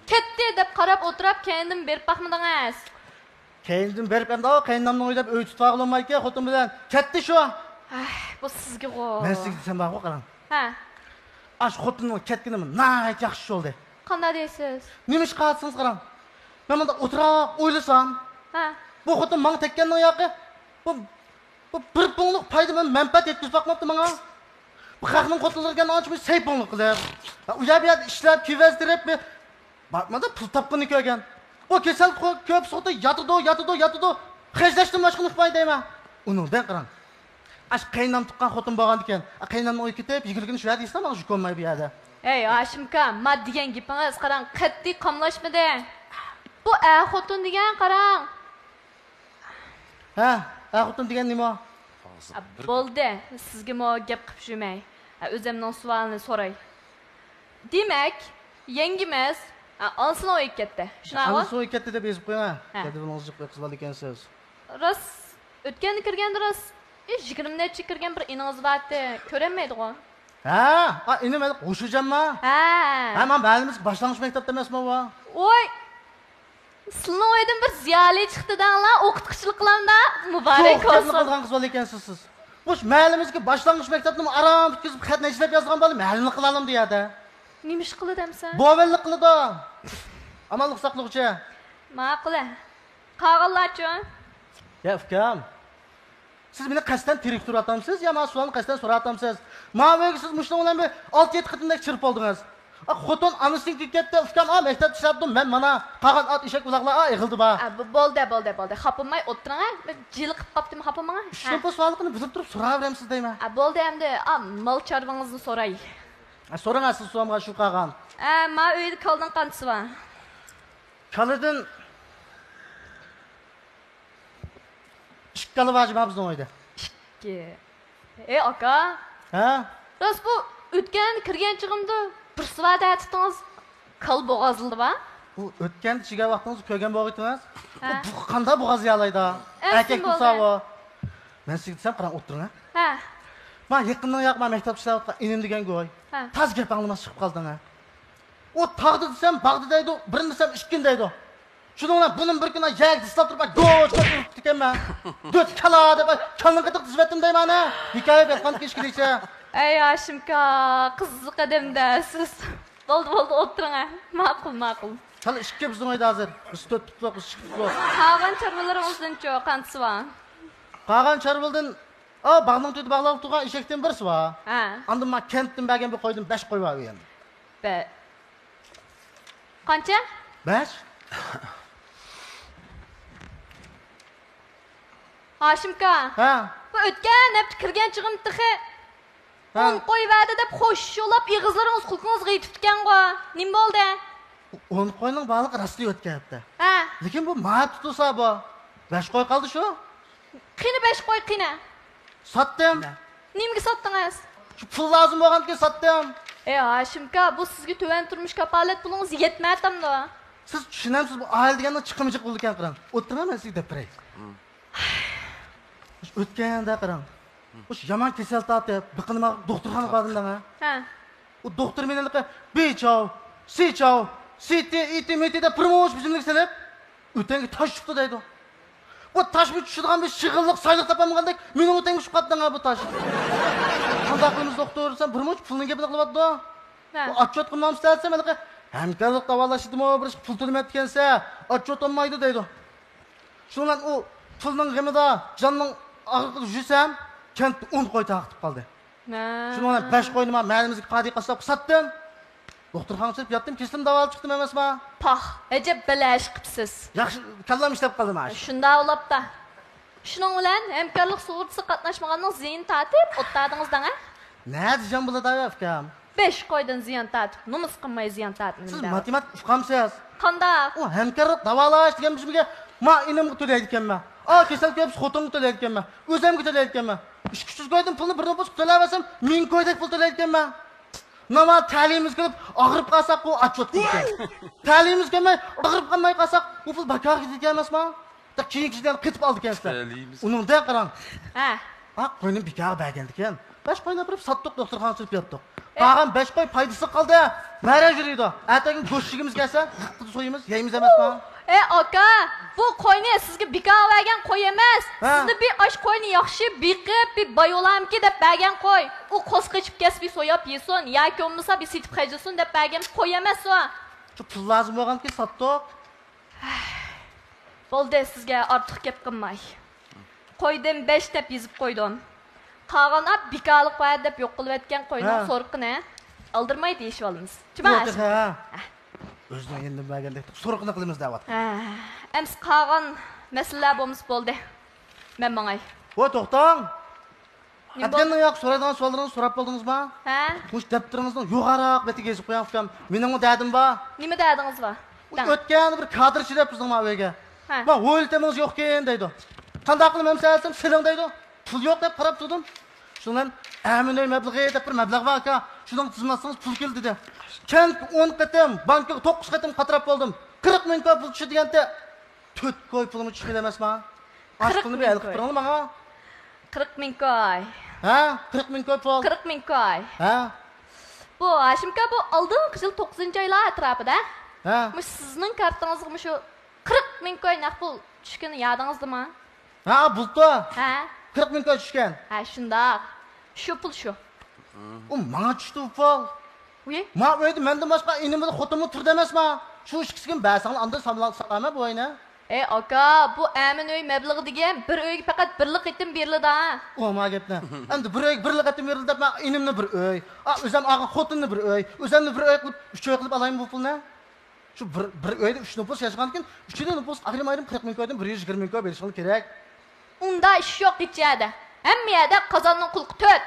كەتتى دەپ قاراپ ئولتۇراپ كەينىدىن بېرىپ باقمىدىڭىز. كەينىدىن بېرىپ ئەمدى، ئاۋۇ قېيىنئانامنىڭ ئۆيى دەپ ئۆي تۇتۇۋالغىلى بولمايدىكەن خوتۇن بىلەن. كەتتى شۇ. ئاھ، بۇ سىزگىغۇ. مەن سىزگە دېسەم بارغۇ، قاراڭ. ھە. ئاشۇ خوتۇننىڭ كەتكىنىمۇ ناھايىتى ياخشى بولدى. قانداق دەيسىز؟ نېمە ئىش قىلىۋاتىسىڭىز قاراڭ. مەن مۇنداق ئولتۇراپ ئويلىسام. ھە. بۇ خوتۇن ماڭا تەگكەننىڭ ياقى. بۇ، بۇ بىر پۇڭلۇق پايدا بىلەن مەنپەئەت يەتكۈزۈپ باقماپتۇ ماڭا. بۇ خەقنىڭ خوتۇنلىرىغا كەلگەن ئانچە سەي پۇڭلۇق قىلىپ. ئۇ يەر بۇ يەردە ئىشلەپ، كېۋەزدۈرۈپ، بارمىدا پۇل تاپقىنىنى كۆرگەن. ئۇ كېسەل كۆپ سوقتا ياتىدۇ، ياتىدۇ، ياتىدۇ. خەجلەشتىن باشقىنى ئۇقماي دەيمەن. ئۇنىڭدىن قاراڭ. ئاش قېيىنام تۇغقان خوتۇن بولغاندىكىن، قېيىنامنىڭ ئۆيىگە كېتىپ، يېگۈلۈكىنى شۇ يەردە يېسىلا، ماڭا يۈك بولماي بۇ يەردە. ھەي، ھاشىمكا، ما دېگەن گېپىڭىز، قاراڭ، قەتئىي قاملاشمىدى. بۇ ئەر خوتۇن دېگەن، قاراڭ. ھە، ئەر خوتۇن دېگەن نېمە؟ ئا، بولدى، سىزگىمۇ گەپ قىلىپ يۈرمەي. ئا، ئۆزۈمنىڭ سوئالىنى سوراي. دېمەك، يەڭگىمىز، ئا، ئانىسىنىڭ ئۆيىگە كەتتى. شۇنداقمۇ؟ ئانىسىنىڭ ئۆيىگە كەتتى دەپ يېزىپ قويۇڭ، ھە. ھە. كەتتى بولۇڭىز جىق قىز بالا ئىكەنسىز. راست، ئۆتكەندە كىرگەندە راست، ئى، يىگىرمە نەچچە كىرگەن بىر ئىنىڭىز بارتى، كۆرەلمەيدىغۇ. ھە، ئا، ئىنىم ھېلىقى ھوشۇجانما؟ ھە. ھە، مانا مەھەللىمىزدىكى باشلانغۇچ مەكتەپتە ئەمەسمۇ بۇ؟ ۋوي، سىلىنىڭ ئۆيدىن بىر زىيالىي چىقتى دەڭلا، ئوقۇتقۇچىلىق قىلامدا، مۇبارەك بولسۇن. قىلغان قىز بالا ئىكەنسىز سىز. مۇشۇ مەھەللىمىزدىكى باشلانغۇچ مەكتەپنىمۇ ئاران پۈتكۈزۈپ، خەت نەچچىلەپ يازغان بالا مەھەللىنى قىلالامدۇ يەردە؟ نېمە ئىش قىلىدۇ ئەمسە؟ بوۋەنلىك قىلىدۇ. ئامانلىق ساقلىغۇچى. ماقۇل. قالغانلارچۇ؟ يا ئۇكام، سىز مېنى قەستەن تېرىكتۈرۈۋاتامسىز يا مانا سوئالنى قەستەن سوراۋاتامسىز؟ ما ئۆيگە سىز مۇشۇنىڭ بىلەن بىر ئالتە يەتتە قېتىمدەك چىرىپ بولدىڭىز. ئا، خوتۇن ئانىسىنىڭكىگە كەتتى، ئۇكام، ئا، مەكتەپتە ئىشلەپتۇ، مەن مانا قالغان ئات ئېشەك ئۇلاقلار، ئا، ئېغىلدا بار. ئا، بۇ، بولدى، بولدى، بولدى. خاپىماي ئولتۇرۇڭ، ھە. بىر جىلىقىپ قاپتىمۇ خاپىماڭ، ھە. ئۈچ نوپۇس بارلىقىنى بىلىپ تۇرۇپ سوراۋېرەمسىز دەيمەن. ئا، بولدى ئەمدى، ئا، مال چارۋىڭىزنى سوراي. ئا، سورىڭ، ئا، سىز سوئالغا شۇ قالغان. ئا، ما ئۆيدە كالىنىڭ قانچىسى بار؟ كالىدىن ئىككى كالا بار جۇما بىزنىڭ ئۆيدە. ئىككى. ئەي ئاكا. ھە؟ راست بۇ ئۆتكەن كىرگەن چېغىمدا بىرسى بار دەۋاتىتىڭىز. كالا بوغازلىدى با؟ ئۇ ئۆتكەندە چىگەن ۋاقتىڭىزدا كۆرگەن بوغىتىڭىز. ھە. بۇ قانداق بوغاز يالايدۇ؟ ئەركەك بولسا بۇ. مەن سىزگە دېسەم، قاراڭ، ئولتۇرۇڭ، ھە. ھە. ما يېقىننىڭ ياق، ما مەكتەپتە ئىشلەۋاتقان ئىنىم دېگەن گۇي. ھە. تاز گەپ ئاڭلىماس چىقىپ قالدىڭ، ھە. ئۇ تاغدا دېسەم، باغدا دەيدۇ، بىرنى دېسەم، ئىككىنى دەيدۇ. شۇنىڭ بىلەن بۇنىمۇ بىر كۈنى يەرگە دىسلاپ تۇرۇپ، گوچ ئۇرۇپتىكەنمەن. دۆت كالا دەپ، كالىنى قېتىق تىزىۋەتتىم دەيمەن، ھە. ھېكايە ياتقان ئىككى دېيىشە. ئەي ھاشىمكا، قىزىق ئادەمدە سىز. بولدى، بولدى، ئولتۇرۇڭ، ھە. ماقۇل، ماقۇل. كالا ئىككى بىزنىڭ ئۆيدە ھازىر. بىز تۆت پۇتلۇق، بىز ئىككى پۇتلۇق. قالغان چارۋىلىرىڭىزدىنچۇ، قانچىسى بار؟ قالغان چارۋىلىدىن، ئا، باغنىڭ تۆتى باغلاپ تۇرغان ئېشەكتىن بىرسى بار. ھە. ئاندىن ما كەنتتىن بەرگەن بىر قويدىن بەش قوي بار ئۆيۈمدە. بە-، قانچە؟ بەش. ھاشىمكا. ھە. بۇ ئۆتكەن ھەپتە كىرگەن چېغىم تېخى ھە. ئون قوي بەردى دەپ خوش يوللاپ، ئېغىزلىرىڭىز قۇلىقىڭىزغا يېتىپتىكەنغۇ. نېمە بولدى؟ ئون قوينىڭ بارلىقى راستلا ئۆتكەن ھەپتە. ھە. لېكىن بۇ ما ھەپتە تۇرسا بۇ. بەش قوي قالدى شۇ. قېنى بەش قوي، قېنى؟ ساتتىم. نېمىگە ساتتىڭىز؟ شۇ پۇل لازىم بولغاندىكىن ساتتىم. ئەي ھاشىمكا، بۇ سىزگە تۆۋەن تۇرمۇش كاپالەت پۇلىڭىز يەتمەيۋاتامدۇ؟ سىز چۈشىنەمسىز، بۇ ئائىلە دېگەننىڭ چىقىمى جىق بولىدىكەن، قاراڭ. ئولتۇرۇڭ، مەن سىزگە دەپ بېرەي. مۇشۇ ئۆتكەندە قاراڭ. مۇشۇ يامان كېسەل تارتىپ، بېقىنىمغا دوختۇرخانىغا باردىم دەڭە. ھە. ئۇ دوختۇر مېنى ھېلىقى بى چاۋ، سى چاۋ، سى تى، ئى تى، مى تى دەپ بىر مۇنچە بىزىملىك سېلىپ، ئۆتەڭگە تاش چۈشۈپتۇ دەيدۇ. بۇ تاشمۇ چۈشىدىغان بىر شېغىللىق سايلىق تاپالمىغاندەك، مېنىڭ ئۆتەڭگە چۈشۈپ قاپتۇ دەڭە بۇ تاش. قانداق قىلىمىز دوختۇر دېسەم، بىر مۇنچە پۇلنىڭ گېپىنى قىلىۋاتىدۇ. ھە. بۇ ئاتچوت قىلمامسىز دېسەم، ھېلىقى ھەمكارلىق داۋالاشتىمۇ بىر پۇل تۆلىمەپتىكەنسە، ئاتچوت بولمايدۇ دەيدۇ. شۇنىڭ بىلەن ئۇ پۇلنىڭ غېمىدا جاننىڭ ئاغرىقىدا يۈرسەم، كەنتتە ئون قوي تارقىتىپ قالدى. ھە. شۇنىڭ بىلەن بەش قوينى ما مەھەللىمىزدىكى قادىر قاسساپقا ساتتىم. دوختۇرخانىغا سېلىپ ياتتىم، كېسىلىم داۋالاپ چىقتىم ئەمەسما؟ پاھ، ئەجەب بەلەش قىپسىز. ياخشى، كاللام ئىشلەپ قالدى مانا. شۇنداق بولاپتا. شۇنىڭ بىلەن ھەمكارلىق سۇغۇرتىسىغا قاتناشمىغاننىڭ زىيىنى تارتىپ ئوتتادىڭىز دەڭە. نەدە زىيان بولىدۇ ئۇكام؟ بەش قويدىن زىيان تارتىپ، نومۇس قىلماي زىيان تارتىپ. سىز ماتېماتىكا ئۇقامسىز؟ قانداق؟ ئۇ ھەمكارلىق داۋالاش دېگەن بىزمىگە ما ئىنىمغا تۆلەيدىكەنمەن. ئا، كېسەل كۆرۈپ خوتۇنغا تۆلەيدىكەنمەن. ئۆزۈمگە تۆلەيدىكەنمەن. ئىككى يۈز كويدىن پۇلنى بىر نوپۇسقا تۆلەۋەرسەم، مىڭ كويدەك پۇل تۆلەيدىكەنمەن. ناما تەلىيىمىز كېلىپ ئاغرىپ قالساق، ئۇ ئاچ ئۆتىدىكەن. تەلىيىمىز كەلمەي ئاغرىپ قالماي قالساق، ئۇ پۇل بىكارغا كېتىدىكەن ئەمەسما؟ كېيىنكى يىلدا قېتىپ ئالىدىكەنسىلەر. تەلىيىمىز. ئۇنىڭدىن قاراڭ. ھە. ھا، قوينى بىكارغا بەرگەندىكىن، بەش قوينى ئاپىرىپ ساتتۇق، دوختۇرخانىغا سېلىپ ياتتۇق. ئە؟ قالغان بەش قوي پايدىسىز قالدى. مەرە يۈرىدۇ. ئەتەگۈن گۆش يېگۈمىز كەلسە، لىققىدە سويىمىز، يەيمىز ئەمەسما؟ ئەي ئاكا، بۇ قوينى سىزگە بىكارغا بەرگەن قوي ئەمەس. ھە؟ سىزنى بىر ئاش قوينى ياخشى بېقىپ، بىر باي بولامكى دەپ بەرگەن قوي. ئۇ قوسقا ئىچىپ كەسپى سوياپ يېسۇن ياكى بولمىسا بىر سېتىپ خەجلىسۇن دەپ بەرگەن قوي ئەمەس ئۇ. شۇ پۇل لازىم بولغاندىكىن ساتتۇق. بولدى، سىزگە ئارتۇق گەپ قىلماي. قويدىن بەش دەپ يېزىپ قويدۇم. قالغان ئاپ بىكارلىق بار دەپ يوق قىلىۋەتكەن قوينىڭ ھە. سورىقىنى ئالدىرماي دېيىشىۋالىمىز. جۇما يوق، ھە. ھە. ئۆزىنىڭ يېنىدىن بەرگەندەك سورىقىنى قىلىمىز دەۋاتقان. ھە. ئەمسە قالغان مەسىلىلەر بولمىسا بولدى. مەن ماڭاي. ۋاي، توختاڭ. نېمە بولدى؟ ئەتىگەندىن ياق سورايدىغان سوئاللىرىڭىزنى سوراپ بولدىڭىزما؟ ھە؟ مۇشۇ دەپتىرىڭىزنىڭ يوغانراق بېتىگە يېزىپ قويۇڭ، ئۇكام. مېنىڭمۇ دەردىم بار. نېمە دەردىڭىز بار؟ ئۇ دەڭ. ئۆتكەندە بىر كادىرچى دەپ بىزنىڭ ما ئۆيگە. ھە. ما ھويلا تېمىڭىز يوقكەن دەيدۇ. قانداق قىلىمەن دېسەم، سېلىڭ دەيدۇ. پۇل يوق دەپ قاراپ تۇردۇم. شۇنىڭ بىلەن ئەمىن ئۆي مەبلىغى دەپ بىر مەبلەغ بار ئۇكا. شۇنىڭ تىزىملاتسىڭىز پۇل كېلىدۇ دېدى. كەنتكە ئون قېتىم، بانكىغا توققۇز قېتىم قاتراپ بولدۇم. قىرىق مىڭ كوي پۇل چۈشتى دېگەنتى. تۆت كوي پۇلمۇ چۈشمىدى ئەمەسما؟ ئاشۇ پۇلنى بىر ھەل قىلىپ بېرىڭلار ماڭا. قىرىق مىڭ كوي. ھە؟ قىرىق مىڭ كوي پۇل. قىرىق مىڭ كوي. ھە؟ بۇ ھاشىمكا، بۇ ئالدىنقى يىل توققۇزىنچى ئايلار ئەتراپىدا. ھە. مۇشۇ سىزنىڭ كارتىڭىزغا مۇشۇ قىرىق مىڭ كوي نەق پۇل چۈشكىنى يادىڭىزدىما؟ ھە، بۇلتۇر. ھە؟ قىرىق مىڭ كوي چۈشكەن. ھە، شۇنداق. شۇ پۇل شۇ. ئۇ ماڭا چۈشتى ئۇ پۇل. ۋىي؟ ما ئۆيدە مەندىن باشقا ئىنىم بىلەن خوتۇنمۇ تۇرىدۇ ئەمەسما؟ شۇ ئىككىسىگىمۇ بەرسەڭلار، ئاندىن سالام سالامە بوۋاينى. ئەي ئاكا، بۇ ئەمىن ئۆي مەبلىغى دېگەن بىر ئۆيگە پەقەت بىرلا قېتىم بېرىلىدۇ. ئۇ ما گەپنى. ئەمدى بىر ئۆيگە بىرلا قېتىم بېرىلدى دەپ، مەن ئىنىمنى بىر ئۆي، ئا، ئۆزۈم ئالغان خوتۇننى بىر ئۆي، ئۆزۈمنى بىر ئۆي قىلىپ، ئۈچ ئۆي قىلىپ ئالايمۇ بۇ پۇلنى؟ شۇ بىر، بىر ئۆيدە ئۈچ نوپۇس ياشىغاندىكىن، ئۈچىدىن نوپۇس ئايرىم-ئايرىم قىرىق مىڭ كويدىن بىر يۈز يىگىرمە مىڭ كوي بېرىشىڭلار كېرەك. ئۇنداق ئىش يوق ھېچ يەردە. ھەممە يەردە قازاننىڭ قۇلىقى تۆت.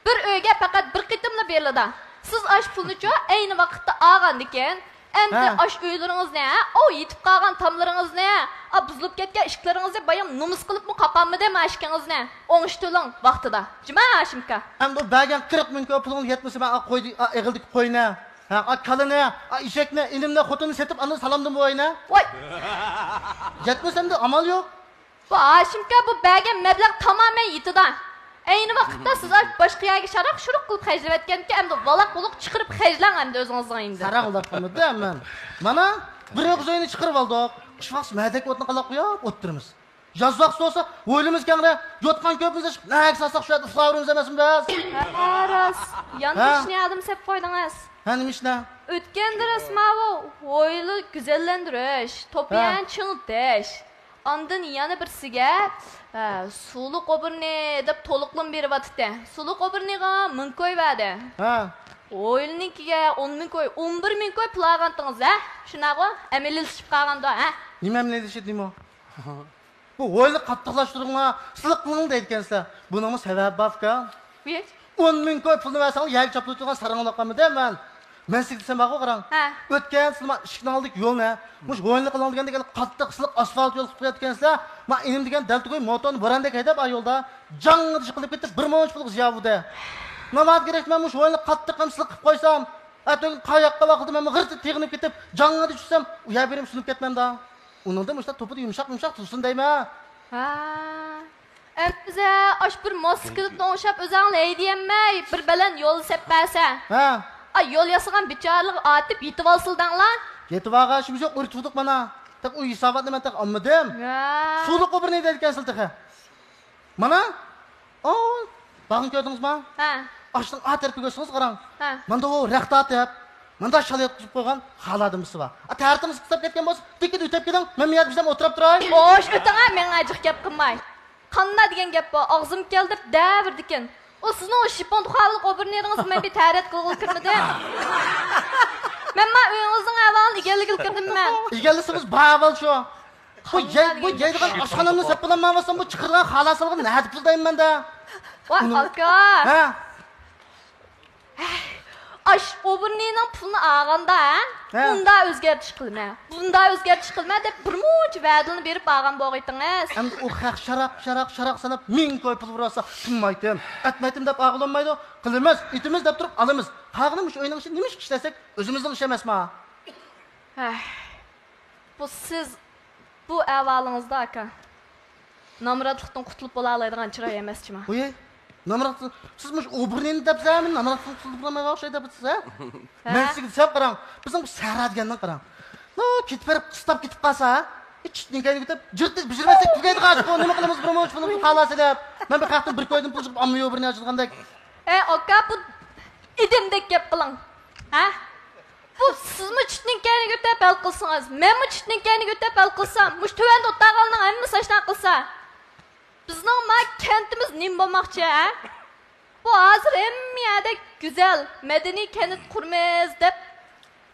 بىر ئۆيگە پەقەت بىر قېتىملا بېرىلىدۇ. سىز ئاشۇ پۇلنىچۇ ئەينى ۋاقىتتا ئالغاندىكىن، ئەمدى ھە. ئاش ئۆيلىرىڭىزنى، ھە؟ ئاۋۇ يېتىپ قالغان تاملىرىڭىزنى، ئا، بۇزۇلۇپ كەتكەن ئىشىكلىرىڭىزنى بايام نومۇس قىلىپمۇ قاقالمىدى مائاشىڭىزنى. ئوڭۇشتۇرۇڭ ۋاقتىدا. جۇما ھاشىمكا. ئەمدى بۇ بەرگەن قىرىق مىڭ كوي پۇلۇڭ يەتمىسە، مەن ئا قويدى، ئا ئېغىلدىكى قوينى، ھە، ئا كالىنى، ئا ئېشەكنى، ئىنىمنى، خوتۇننى سېتىپ، ئاندىن سالامدىن بوياينە. ۋاي! يەتمىسەمدە ئامال يوق. بۇ ھاشىمكا بۇ بەرگەن مەبلەغ تامامەن يېتىدۇ. ئەينى ۋاقىتتا سىز ئاش-، باشقا يەرگە شاراق-شۇرۇق قىلىپ خەجلىۋەتكەنكى، ئەمدى ۋالاق-ۋۇلۇق چىقىرىپ خەجلەڭ ئەمدى ئۆزىڭىزنىڭ ئەينىدە. ساراق-ۋۇلاق قىلمىدىم مەن. مانا، بىر ئېغىز ئۆينى چىقىرىۋالدۇق. قىش ۋاقتى مەدەك ئوتنى قالاپ قويۇپ ئولتۇرىمىز. ياز ۋاقتى بولسا، ھويلىمىز كەڭرى، يوتقان-كۆپىمىز ئېچىپ، نەگە سالساق شۇ يەردە ئۇخلاۋېرىمىز ئەمەسمۇ بىز؟ ھە، راست. ياندۇرۇشنى ھە. ئادەم سەپ قويدىڭىز. ھە، نېمە ئىشنى؟ ئۆتكەن دەرس ماۋۇ ھويلا گۈزەللەندۈرۈش، توپىيان ھە. چىڭىتىش. ئاندىن يەنە بىرسىگە، ھە، سۇلۇق ئوبورنى دەپ تولۇقلىما بېرىۋاتىتتى. سۇلۇق ئوبورنىغا مىڭ كوي بەردى. ھە. ھويلىنىڭكىگە ئون مىڭ كوي، ئون بىر مىڭ كوي پۇل ئالغانتىڭىز، ھە؟ شۇنداقغۇ؟ ئەمەلىيلىشىپ قالغاندۇ، ھە؟ نېمە ئەمەلىيلىشىپ نېمە؟ بۇ ھويلىنى قاتتىقلاشتۇرۇڭلار، سىلىق قىلىڭ دەيدىكەنسىلەر. بۇنىڭمۇ سەۋەبى باركەن. ئون مىڭ كوي پۇلنى بەرسەڭلار يەرگە چاپلىۋېتىدىغان ساراڭ ئوغلاققانمىدىم مەن. مەن سىزگە دېسەم بارغۇ قاراڭ. ھە. ئۆتكەن يىلى مانا ئىشىكنىڭ ئالدىدىكى يولنى، مۇشۇ ھويلىنى قىلىڭ دېگەندە قاتتىق سىلىق ئاسفالت يول قىلىپ قويۇۋەتكەنسىلەر. مانا ئىنىم دېگەن دەلتىگۇي موتورنى بوراندەك ھەيدەپ ئا يولدا جاڭغىدە يىقىلىپ كېتىپ بىر مۇنچە پۇلغا زىيان بولدى. ناۋادا كېرەكتە مەن مۇشۇ ھويلىنى قاتتىق قىلىپ سىلىق قىلىپ قويسام، ئەتىگۈن قاياققا ۋاقىتتا مەن غىرتى تېغىنىپ كېتىپ جاڭغىدە چۈشسەم ئۇ يەر بېرىم سۇنۇپ كەتمەمدا. ئۇنىڭدىن مۇشۇنداق توپىدا يۇمشاق يۇمشاق تۇرسۇن دەيمەن. ھە. ئەمدى ئاشۇ بىر موتوسىكلىتنى ئوڭشاپ ئۆزۈڭلار ھەيدىيەلمەي بىر بەلەن يول سەپ بەرسە. ھە. ئا يول ياسىغان بىچارىلىرىغا ئارتىپ يېتىۋالسىلا دەڭلار. يېتىۋالغان ئىشىمىز يوق، ئۇرۇتۇۋېتىق مانا. تېخى ئۇ ھېساباتنى مەن تېخى ئالمىدىم. ھە. سۇلۇق ئوبورنى دەيدىكەنسىلەر تېخى. مانا، ئاۋۇ باغنى كۆردىڭىزما؟ ھە. ئاشۇنىڭ ئا تەرىپىگە ئۆتسىڭىز قاراڭ. ھە. ماندا ئۇ رەخت ئارتىپ، ماندا شال ياتقۇزۇپ قويغان خالا دېمىسى بار. ئا، تەرىتىڭىز قىستاپ كەتكەن بولسا، دىككىدە ئۆتۈپ كېتىڭ. مەن بۇ يەردە بىردەم ئولتۇراپ تۇراي. خوش، ئۆتۈڭ ھە، مېڭە جىق گەپ قىلماي. قانداق دېگەن گەپ بۇ؟ ئاغزىمغا كەلدى دەۋېرىدىكەن. ئۇ سىزنىڭ ئۇ شىپپون تۇخاۋىلىق ئوبورنىڭىزغا مەن بىر تەرەت قىلغىلى كىرمىدىم. مەن ما ئۆيىڭىزنىڭ ئەھۋالىنى ئىگىلىگىلى كىردىم مەن. ئىگىلىسىڭىز بار ئەھۋال شۇ. بۇ يەي-، بۇ يەيدىغان ئاشخانامنى سېتىپ بولالمايۋاتسام، بۇ چىقىرغان خالا سالغان نەدە پۇل دەيمەن مەندە. ۋاي ئۇنىڭ ئاكا. ھە؟ ئاش ئوبورنىنىڭ پۇلىنى ئالغاندا، ھە؟ ھە. ئۇندا ئۆزگەرتىش قىلىمەن، بۇندا ئۆزگەرتىش قىلىمەن دەپ بىر مۇنچە ۋەدىلەرنى بېرىپ ئالغان بولغىيتىڭىز. ئەمدى ئۇ خەق شاراق، شاراق، شاراق ساناپ مىڭ كوي پۇل بېرىۋاتسا، تىنمايتتىم، ئەتمەيتتىم دەپ ئالغىلى بولمايدۇ. قىلىمىز، ئېتىمىز دەپ تۇرۇپ ئالىمىز. قالغىنى مۇشۇ ئۆينىڭ ئىشى نېمە ئىش ئىشلەتسەك، ئۆزىمىزنىڭ ئىشى ئەمەسما؟ ھەي. بۇ سىز بۇ ئەھۋالىڭىزدا، ئاكا، نامراتلىقتىن قۇتۇلۇپ بولالايدىغان چىراي ئەمەس جۇما. ۋوي، نامراتلىق، سىز مۇشۇ ئوبورنىنى دەپسىز، مەن نامراتلىقتىن قۇتۇلۇپ بولالمايۋاتقان ئوخشايدۇ دەپسىز، ھە؟ ھە؟ مەن سىزگە دېسەم قاراڭ، بىزنىڭ بۇ سەھرا دېگەننى قاراڭ. نو، كېتىپ بېرىپ، قىستاپ كېتىپ قالسا، ئىككى ئىتنىڭ كەينىگە ئۆتۈپ، جىرتىپ بېجىرمەسەك تۈگەيدىغان ئىش بۇ، نېمە قىلىمىز، بىر مۇنچە پۇلىمىزنى خالاس دەپ. مەن بىر خەقتىن بىر كويدىن پۇل چىقىپ، ئامما ئوبورنى ئاچىدىغاندەك. ئەي، ئاكا، بۇ ئىدىمدەك گەپ قىلىڭ. ھە؟ بۇ سىزمۇ چىتنىڭ كەينىگە ئۆتۈپ ھەل قىلسىڭىز، مەنمۇ چىتنىڭ كەينىگە ئۆتۈپ ھەل قىلسام، مۇشۇ تۆۋەندە ئولتۇرغانلارنىڭ ھەممىسى ئاشۇنداق قىلسا، بىزنىڭ ما كەنتىمىز نېمە بولماقچى، ھە؟ بۇ ھازىر ھەممە يەردە گۈزەل، مەدەنىي كەنت قۇرىمىز دەپ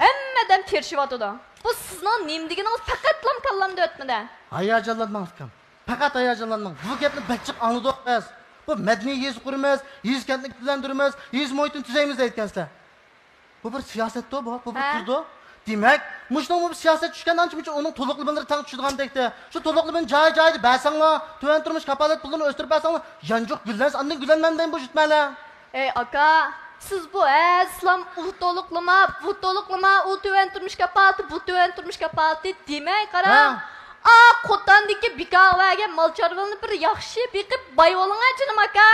ھەممە ئادەم تىرىشىۋاتىدۇ. بۇ سىزنىڭ نېمە دېگىنىڭىز پەقەتلا كاللامدا ئۆتمىدى. ھاياجانلانماڭ، ئۇكام. پەقەت ھاياجانلانماڭ. بۇ گەپنى بەك جىق ئاڭلىدۇق بىز. بۇ مەدەنىي يېزا قۇرىمىز، يېزا كەنتنى گۈللەندۈرىمىز، يېزا مۇھىتىنى تۈزەيمىز دەيدىكەنسىلەر. بۇ بىر سىياسەتتۇ بۇ، بۇ بىر ھە؟ تۈردۇ. دېمەك، مۇشۇنىڭ بۇ سىياسەت چۈشكەن ئانچە-مۇنچە ئۇنىڭ تولۇقلىمىلىرى تەڭ چۈشىدىغاندەكتى. شۇ تولۇقلىمىنى جاي-جايىدا بەرسەڭلار، تۆۋەن تۇرمۇش كاپالەت پۇلىنى ئۆستۈرۈپ بەرسەڭلار، يانچۇق گۈللەنسە ئاندىن گۈللەنمەمدىمۇ بۇ جۈتمەنلەر؟ ئەي ئاكا، سىز بۇ ھەسسىلام ئۇ تولۇقلىما، بۇ تولۇقلىما، ئۇ تۆۋەن تۇرمۇش كاپالىتى، بۇ تۆۋەن تۇرمۇش كاپالىتى دېمەي قاراڭ. ھە؟ ئا قوتاندىكى بىكارغا بەرگەن مال چارۋىلىرىنى بىر ياخشى بېقىپ باي بولۇڭە جېنىم ئاكا.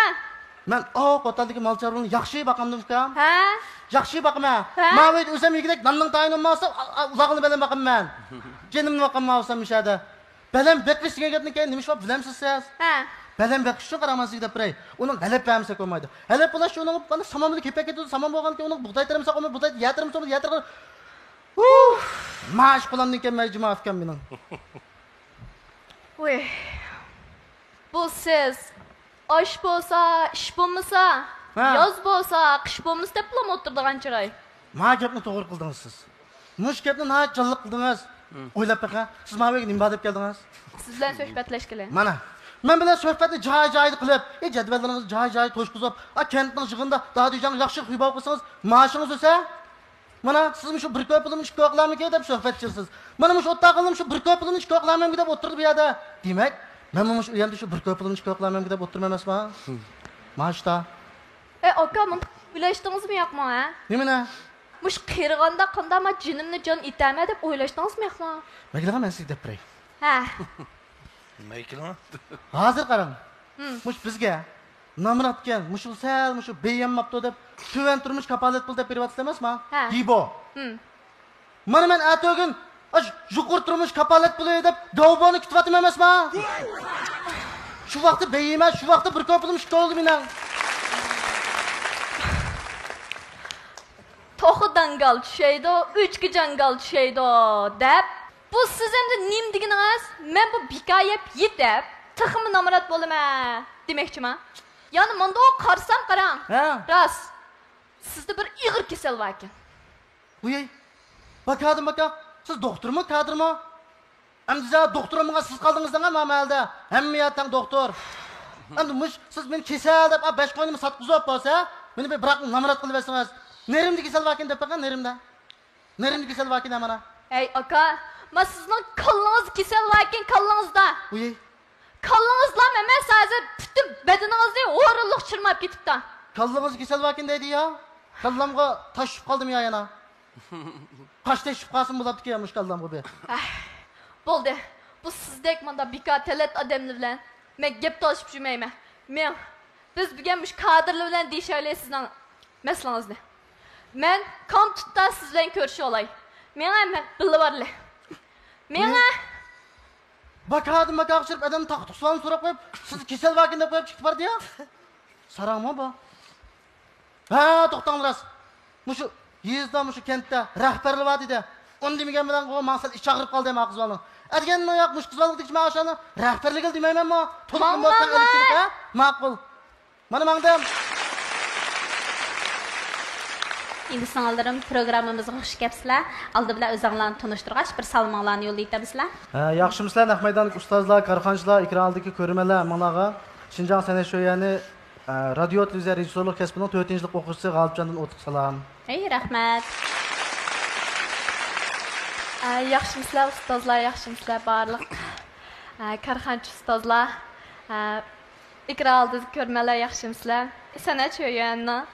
مەن ئاۋۇ قوتاندىكى مال چارۋىلىرىنى ياخشى باقامدىم ئۇكام؟ ھە؟ ياخشى باقىمەن. ھە؟ ماۋۇ ئۆزۈم يېگۈدەك ناننىڭ تايىنى بولماسا، ئۇ-، ئۇ-، ئۇلارغىنى بىلەن باقىمەن. جېنىمنى باقاممۇ ئالسام مۇشۇ يەردە. بەلەن بېقىش دېگەن گەپنىڭ كەينى نېمە ئىش بار بىلەمسىز سىز؟ ھە. بەلەن بېقىش ئۈچۈن قاراڭ، مەن سىزگە دەپ بېرەي. ئۇنىڭ غەلەپ بەرمىسەك بولمايدۇ. غەلەپ بولۇش ئۇنىڭ مانا سامان بىلەن كېپەك كېتىدۇ، سامان بولغاندىكىن ئۇنىڭ بۇغداي تېرىمىساق بولمايدۇ، بۇغداي يەر تېرىمىساق بولمايدۇ، يەر تېرىمىساق. ھۇھ! مائاش قولۇمدىن كەلمەي جۇما ئۇكام مېنىڭ. ۋۇي. بۇ سىز ئاش بولسا، ئىش بولمىسا، ھە. ياز بولسا، قىش بولمىسا دەپلا ئولتۇرىدىغان چىراي. ما گەپنى توغرا قىلدىڭىز سىز. مۇشۇ گەپنى ناھايىتى جانلىق قىلدىڭىز. مم. ئويلاپ بېقىڭ، سىز ماۋۇ يەرگە نېمە بار دەپ كەلدىڭىز؟ سىز بىلەن سۆھبەتلەشكىلى. مانا، مەن بىلەن سۆھبەتنى جاي-جايىدا قىلىپ، ئى، جەدۋەللىرىڭىزنى جاي-جايىدا توشقۇزۇپ، ئا، كەنتنىڭ يىغىنىدا دادۈيجانغا ياخشى خۇي باۋاق قىلسىڭىز، مائاشىڭىز ئۆسە. مانا سىز مۇشۇ بىر كوي پۇلۇمنى ئىككى كوي قىلارمىكىن دەپ سۆھبەت چىقىسىز. مانا مۇشۇ ئوتتاقىلىم شۇ بىر كوي پۇلۇمنى ئىككى كوي قىلارمەنمىكىن دەپ ئولتۇرىدۇ بۇ يەردە. دېمەك، مەنمۇ مۇشۇ ئۆيەمدە شۇ بىر كوي پۇلۇمنى ئىككى كوي قىلارمەنمىكىن دەپ ئولتۇرىمەن ئەمەسما؟ ماشتا. ئەي ئاكا، مۇنداق ئويلاشتىڭىزمۇ ياقمۇ ھە؟ نېمىنى؟ مۇشۇ قېرىغاندا قانداق ما جېنىمنى جان ئېتەمەن دەپ ئويلاشتىڭىزمۇ ياقمۇ؟ مەگلىغا مەن سىزگە دەپ بېرەي. ھە. مەيكىلما؟ ھازىر قاراڭ. مۇشۇ بىزگە نامراتكەن، مۇشۇ سەل مۇشۇ بېيەنمەپتۇ دەپ تۆۋەن تۇرمۇش كاپالەت پۇل دەپ بېرىۋاتىسىز ئەمەسما؟ ھە. گىبو. مانا مەن ئەتىگۈن ئاش يۇقىرى تۇرمۇش كاپالەت پۇلى دەپ گاۋبونى كۈتۈۋاتىمەن ئەمەسما؟ شۇ ۋاقىتتا بېيىمە، شۇ ۋاقىتتا بىر كوي پۇلۇم ئىككى بولدى مېنىڭ. توخۇ داڭگال چۈشەيدۇ، ئۆچكە جاڭگال چۈشەيدۇ دەپ، بۇ سىز ئەمدى نېمە دېگىنىڭىز؟ مەن بۇ بىكار يەپ يېتىپ، تېخىمۇ نامرات بولىمەن دېمەكچىما؟ يەنى مۇنداق قارىسام قاراڭ. ھە. راست. سىزدە بىر ئېغىر كېسەل باركەن. ۋۇي، باكادىن باكا، سىز دوختۇرمۇ، كادىرمۇ؟ ئەمدى زادى دوختۇر بولمىغان سىز قالدىڭىز دەڭە مانا مەھەلدە. ھەممە يەر تەڭ دوختۇر. ئەمدى مۇش سىز مېنى كېسەل دەپ، ئا، بەش قوينىمۇ ساتقۇزۇپ بولسا، مېنى بىر بىراق نامرات قىلىۋەتسىڭىز. نېرىمدە كېسەل باركەن دەپ بېقىڭ، نېرىمدە. نېرىمدە كېسەل باركەن مانا. ھەي ئاكا، ما سىزنىڭ كاللىڭىزدا كېسەل باركەن، كاللىڭىزدا. ۋۇي. كاللىڭىزلام ئەمەس، ھازىر پۈتۈن بەدىنىڭىزنى ھورۇنلۇق چىرماپ كېتىپتۇ. كاللىڭىزدا كېسەل باركەن دەيدۇ يا. كاللامغا تاش چۈشۈپ قالدىمۇ يا يەنە؟ قاش تېشىپ قالسىمۇ بولاتتىكەن مۇشۇ كاللامغا بىر. ئەھ، بولدى. بۇ سىزدەك مۇنداق بىكار تەلەت ئادەملەر بىلەن مەن گەپ تالىشىپ يۈرمەيمەن. مېڭ، بىز بۈگۈن مۇشۇ كادىرلار بىلەن دېيىشەيلى سىزنىڭ مەسىلىڭىزنى. مەن كامپۇتتا سىز بىلەن كۆرۈشۈۋالاي. مېڭە، مەن بىللە بارلى. مېڭە. باكادىن باكاغا چىرىپ ئادەمنى تاقا تۇقسىغان سوراپ قويۇپ، سىز كېسەل باركەن دەپ قويۇپ چىقىپ باردى يا. ساراڭمۇ بۇ؟ ھە، توختاڭلار راست. مۇشۇ يېزىدا، مۇشۇ كەنتتە رەھبەرلەر بار دېدى. ئۇنى دېمىگەن بىلەن ماڭا سەل ئىچ ئاغرىپ قالدى ھەم قىز بالىنىڭ. ئەتىگەن ياق مۇشۇ قىز بالىغا دېگۈچە مەن ئاشۇنى رەھبەرلىك دېمەيمەنمۇ؟ تولۇق ماڭا بولساڭ ئېلىپ كېلىپ، ھە؟ ماقۇل. مانا ماڭدىم. ئىنى سىڭىللىرىم، پروگراممىمىزغا خۇش كەپسىلەر. ئالدى بىلەن ئۆزۈڭلارنى تونۇشتۇرغاچ، بىر سالىمىڭلارنى يوللىۋېتەمسىلەر. ھە، ياخشىمۇسىلەر، نەق مەيداندىكى ئۇستازلار، كارخانىچىلار، ئېكران ئالدىدىكى كۆرۈرمەنلەر، ھەممىڭلارغا شىنجاڭ سەنئەت شۆيۈنى، ھە، رادىيو، تېلېۋىزىيە رېژىسسورلۇق كەسپىنىڭ تۆتىنچى يىللىق ئوقۇغۇچىسى غالىپجاندىن ئوتلۇق سالام. ھەي، رەھمەت. ئە، ياخشىمۇسىلەر ئۇستازلار، ياخشىمۇسىلەر بارلىق، ئە، كارخانىچى ئۇستازلار، ئە، ئېكران ئالدىدىكى كۆرۈرمەنلەر ياخشىمۇسىلەر؟ سەنئەت شۆيۈەنىنىڭ،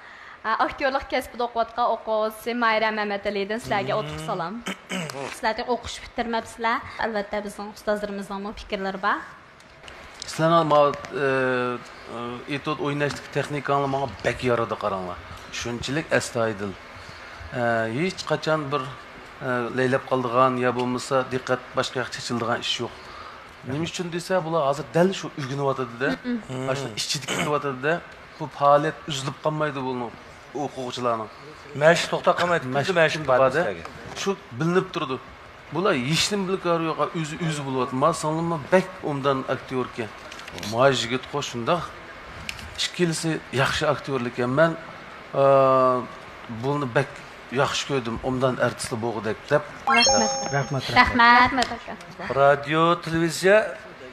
ئە، ئاكتيورلۇق كەسپىدە ئوقۇۋاتقان ئوقۇغۇچىسى ماھىرە مەمەتئەلىدىن سىلەرگە ئوتلۇق سالام. سىلەردەك ئوقۇش پۈتتۈرمەپسىلەر. ئەلۋەتتە، بىزنىڭ ئۇستازلىرىمىزنىڭمۇ پىكىرلىرى بار. سىلەرنىڭ ماۋۇ، ئى، ئېتيۇد ئويناشتىكى تېخنىكاڭلار ماڭا بەك يارىدى، قاراڭلار. شۇنچىلىك ئەستايىدىل. ئە، ھېچقاچان بىر، ئە، لەيلەپ قالىدىغان يا بولمىسا دىققەت باشقا ياققا چېچىلىدىغان ئىش يوق. نېمە ئۈچۈن دېسە، بۇلار ھازىر دەل شۇ ئۆگىنىۋاتىدۇ-دە. ئاشۇ ئىچىدە كېتىۋاتىدۇ-دە. بۇ پائالىيەت ئۈزۈلۈپ قالمايدۇ بۇنىڭ، ئوقۇغۇچىلارنىڭ. مەشىق توختاپ قالمايدۇ، كۈندە مەشىق بار سىلەرگە. شۇ بىلىنىپ تۇرىدۇ. بۇلار ھېچنېمە بىلىپ كارى يوق، ئۆزى، ئۆزى بولۇۋاتىدۇ. ما سىڭلىممۇ بەك ئوبدان ئاكتيوركەن. ما يىگىتقۇ شۇنداق. ئىككىلىسى ياخشى ئاكتيورلىكەن. مەن، ئا، بۇنى بەك ياخشى كۆردۈم، ئوبدان ئارتىسلار بولغۇدەك دەپ. رەھمەت. رەھمەت. رەھمەت. رەھمەت ئاكا. رادىيو، تېلېۋىزىيە.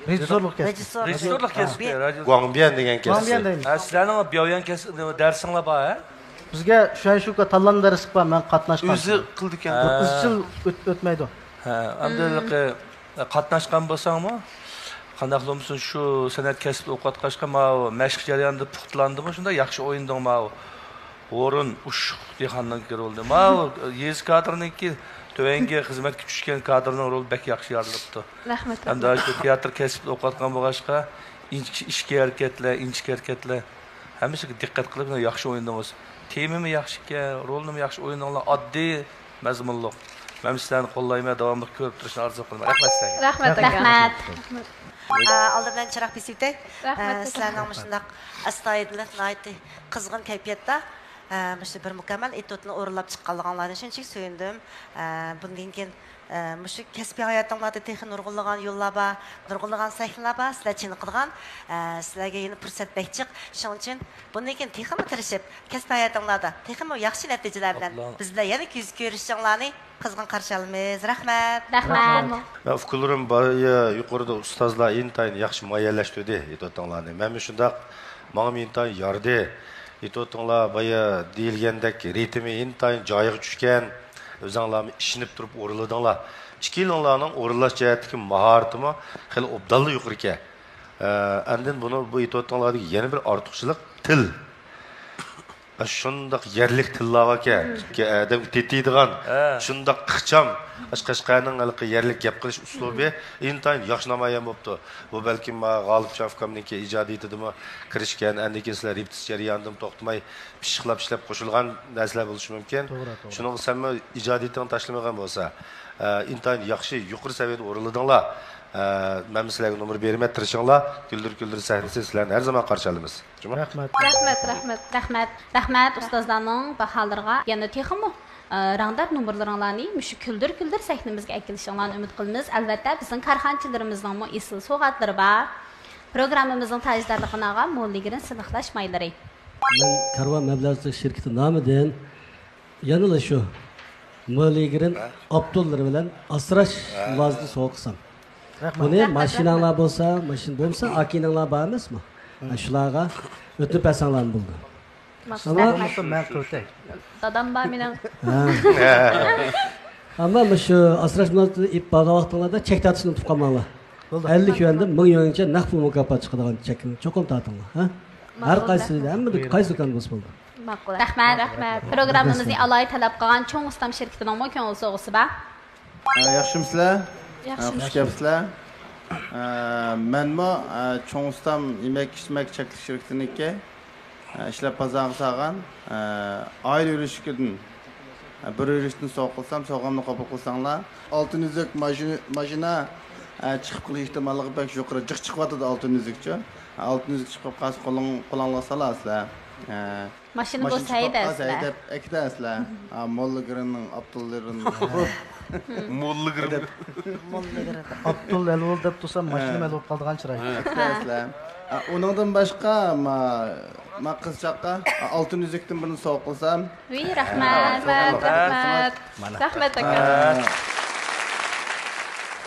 رېژىسسورلۇق كەسپى. رېژىسسورلۇق كەسپى. رادىيو. گۇاڭبيەن دېگەن كەسپى. گۇاڭبيەن دەيمىز. ھە، سىلەرنىڭ بياۋيەن كەسپى دەرسىڭلار بار، ھە؟ بىزگە شۈەنشۇكا تاللانما دەرسلىك بار، مەن قاتناشقان. ئۆزى قىلىدىكەن. ئىزچىل ئۆت-، ئۆتمەيدۇ. ھە، ئەمدى ھېلىقى قاتناشقان بولساڭمۇ، قانداقلا بولمىسۇن، شۇ سەنئەت كەسپىدە ئوقۇۋاتقاچقا، ماۋۇ مەشىق جەريانىدا پۇختىلاندىمۇ، شۇنداق ياخشى ئوينىدىڭ ماۋۇ. ھورۇن ئۇششۇق دېھقاننىڭكى رولىنى. ماۋۇ يېزا كادىرنىڭكى، تۆۋەنگى خىزمەتكە چۈشكەن كادىرنىڭ رولى بەك ياخشى يارىلىپتۇ. رەھمەت. ھەمدە شۇ تېئاتىر كەسپىدە ئوقۇۋاتقان بولغاچقا، ئىنچىكە ئىچكى ھەرىكەتلەر، ئىنچىكە ھەرىكەتلەر. ھەممىسىگە دىققەت قىلىپ ياخشى ئوينىدىڭىز. تېمىمۇ ياخشىكەن، رولنىمۇ ياخشى ئوينىدىڭلار، ئاددىي مەزمۇنلۇق. مەن سىلەرنى قوللايمەن، داۋاملىق كۆرۈپ تۇرۇشنى ئارزۇ قىلىمەن. رەھمەت سىلەرگە. رەھمەت ئاكا. رەھمەت. ئە، ئالدى بىلەن چىراغ بېسىۋېتەي. رەھمەت ئە، ئاكا. سىلەرنىڭ مۇشۇنداق ئەستايىدىل، ناھايىتى قىزغىن كەيپىياتتا، ئە، مۇشۇ بىر مۇكەممەل ئېتيۇدنى ئورۇنلاپ چىققانلىقىڭلاردىن شۇنچىلىك سۆيۈندۈم. ئە، بۇندىن كېيىن ئە، مۇشۇ كەسپىي ھاياتىڭلاردا تېخى نۇرغۇنلىغان يوللار بار، نۇرغۇنلىغان سەھنىلەر بار، سىلەر چېنىقىدىغان. ئە، سىلەرگە يەنە پۇرسەت بەك جىق. شۇنىڭ ئۈچۈن بۇندىن كېيىن تېخىمۇ تىرىشىپ، كەسپىي ھاياتىڭلاردا تېخىمۇ ياخشى نەتىجىلەر بىلەن بىز بىلەن يەنە يۈز كۆرۈشۈشۈڭلارنى قىزغىن قارشى ئالىمىز. رەھمەت. رەھمەت. مەن ئۇكىلىرىم بايا يۇقىرىدا ئۇستازلار ئىنتايىن ياخشى مۇئەييەنلەشتۈردى ئېتيۇدۇڭلارنى. مەنمۇ شۇنداق، ماڭىمۇ ئىنتايىن يارىدى. ئېيتىۋاتىڭلار، بايا دېيىلگەندەك رىتىمى ئىنتايىن جايىغا چۈشكەن. ئۆزۈڭلارمۇ ئىشىنىپ تۇرۇپ ئورۇنلىدىڭلار. ئىككىيلىڭلارنىڭ ئورۇنلاش جەھەتتىكى ماھارىتىمۇ خېلى ئوبدانلا يۇقىرىكەن. ئە، ئاندىن بۇنى، بۇ ئېيتىۋاتقانلاردىكى يەنە بىر ئارتۇقچىلىق تىل. شۇنداق يەرلىك تىللار باركەن، ئادەمگە تېتىيدىغان، ھە، شۇنداق ئىخچام. ئاشۇ قەشقەرنىڭ ھېلىقى يەرلىك گەپ قىلىش ئۇسلۇبى ئىنتايىن ياخشى نامايان بوپتۇ. بۇ بەلكىم، ئا، غالىپ شاھ ئۇكامنىڭكى ئىجادىيىتىدىمۇ كىرىشكەن، ئاندىن كېيىن سىلەر رېپېتىتسىيە جەريانىدىمۇ توختىماي پىششىقلاپ ئىشلەپ قوشۇلغان نەرسىلەر بولۇشى مۇمكىن. توغرا، توغرا. شۇنىڭغا سەنمۇ ئىجادىيىتىڭنى تاشلىمىغان بولسا، ئە، ئىنتايىن ياخشى، يۇقىرى سەۋىيەدە ئورۇنلىدىڭلار. ئە، مەنمۇ سىلەرگە نومۇر بېرىمەن، تىرىشىڭلار. كۈلدۈر كۈلدۈر سەھنىسى سىلەرنى ھەر زامان قارشى ئالىمىز. جۇمۇ. رەھمەت. رەھمەت، رەھمەت، رەھمەت، رەھمەت ئۇستازلارنىڭ باھالىرىغا. يەنە تېخىمۇ، ئە، رەڭدار نومۇرلىرىڭلارنى مۇشۇ كۈلدۈر كۈلدۈر سەھنىمىزگە ئەكېلىشىڭلارنى ئۈمىد قىلىمىز. ئەلۋەتتە، بىزنىڭ كارخانىچىلىرىمىزنىڭمۇ ئېسىل سوۋغاتلىرى بار. پروگراممىمىزنىڭ تاجدارلىقىنى ئالغان موللىگرىن سىلىقلاش مايلىرى. مەن كارۋان مەبلەغ سېلىش شىركىتى نامىدىن يەنىلا شۇ موللىگرىن ئاپتوللىرى بىلەن ئاسراش مۇلازىمىتىنى سوۋغا قىلسام. رەھمەت. بۇنى رەھمەت، ماشىناڭلار رەھمەت. بولسا، ماشىنا بولمىسا، ئاكىنىڭلار بارمىسمۇ؟ ھە، شۇلارغا ئۆتۈنۈپ بەرسەڭلارمۇ بولىدۇ. ماقۇل. ئەمما رەھمەت. بولمىسا مەن قىلىتەي. دادام بار مېنىڭ. ھە. ئەمما مۇشۇ ئاسراش مۇلازىمىتىنى ئېلىپ بارغان ۋاقتىڭلاردا چەك تارتىشنى ئۇنتۇپ قالماڭلار. بولدى. ئەللىك يۈەندىن مىڭ يۈەنگىچە نەق پۇل مۇكاپات چىقىدىغان چەكنى چوقۇم تارتىڭلار. ھە؟ ھەر ماقۇل، قايسى، رەھمەت. ھەممە قايسى دۇكان بولسا بولدى. ماقۇل. رەھمەت، رەھمەت. پروگراممىمىزنى ئالاھىدە تەلەپ قىلغان چوڭ ئۇستام شىركىتىنىڭمۇ كۆڭۈل سوۋغىسى بار. ئە، ياخشىمۇسىلەر؟ ياخشى. ئە، خۇش كەپسىلەر. ئە، مەنمۇ، ئە، چوڭ ئۇستام يېمەك ئىچمەك چەكلىك شىركىتىنىڭكى، ئە، ئىشلەپ بازارغا سالغان، ئە، ئائىلە يۈرۈشلۈكىدىن، ئە، بىر يۈرۈشتىن سوۋغا قىلسام، سوۋغامنى قوبۇل قىلساڭلار. ئالتۇن ئۈزۈك ماشىنا، ماشىنا، ئە، چىقىپ قېلىش ئېھتىماللىقى بەك يۇقىرى. جىق چىقىۋاتىدۇ ئالتۇن ئۈزۈكچۇ. ئالتۇن ئۈزۈك چىقىپ قالسا قولۇڭ-، قولۇڭلارغا سالارسىلەر. ئە، ماشىنا ماشىنا بولسا چىقىپ قالسا ھەيدەيسىلەر. ھەيدەپ ئەكېتەرسىلەر. ھە، موللا گىرىننىڭ ئاپتوللىرىنى. موللا گىرىن. ئاپتول ئەلۋول دەپ تۇرسام، ماشىنىمۇ ھە. ئەلۋول قالىدىغان چىراي. ھە. ئەكېتەرسىلەر. ئە، ئۇنىڭدىن باشقا، ما، ما قىزچاققا، ئە، ئالتۇن ئۈزۈكتىن بىرنى سوۋغا قىلسام. ۋىي، رەھمەت، ھە، رەھمەت، رەھمەت. رەھمەت. مانا. رەھمەت، ئاكا. ھە.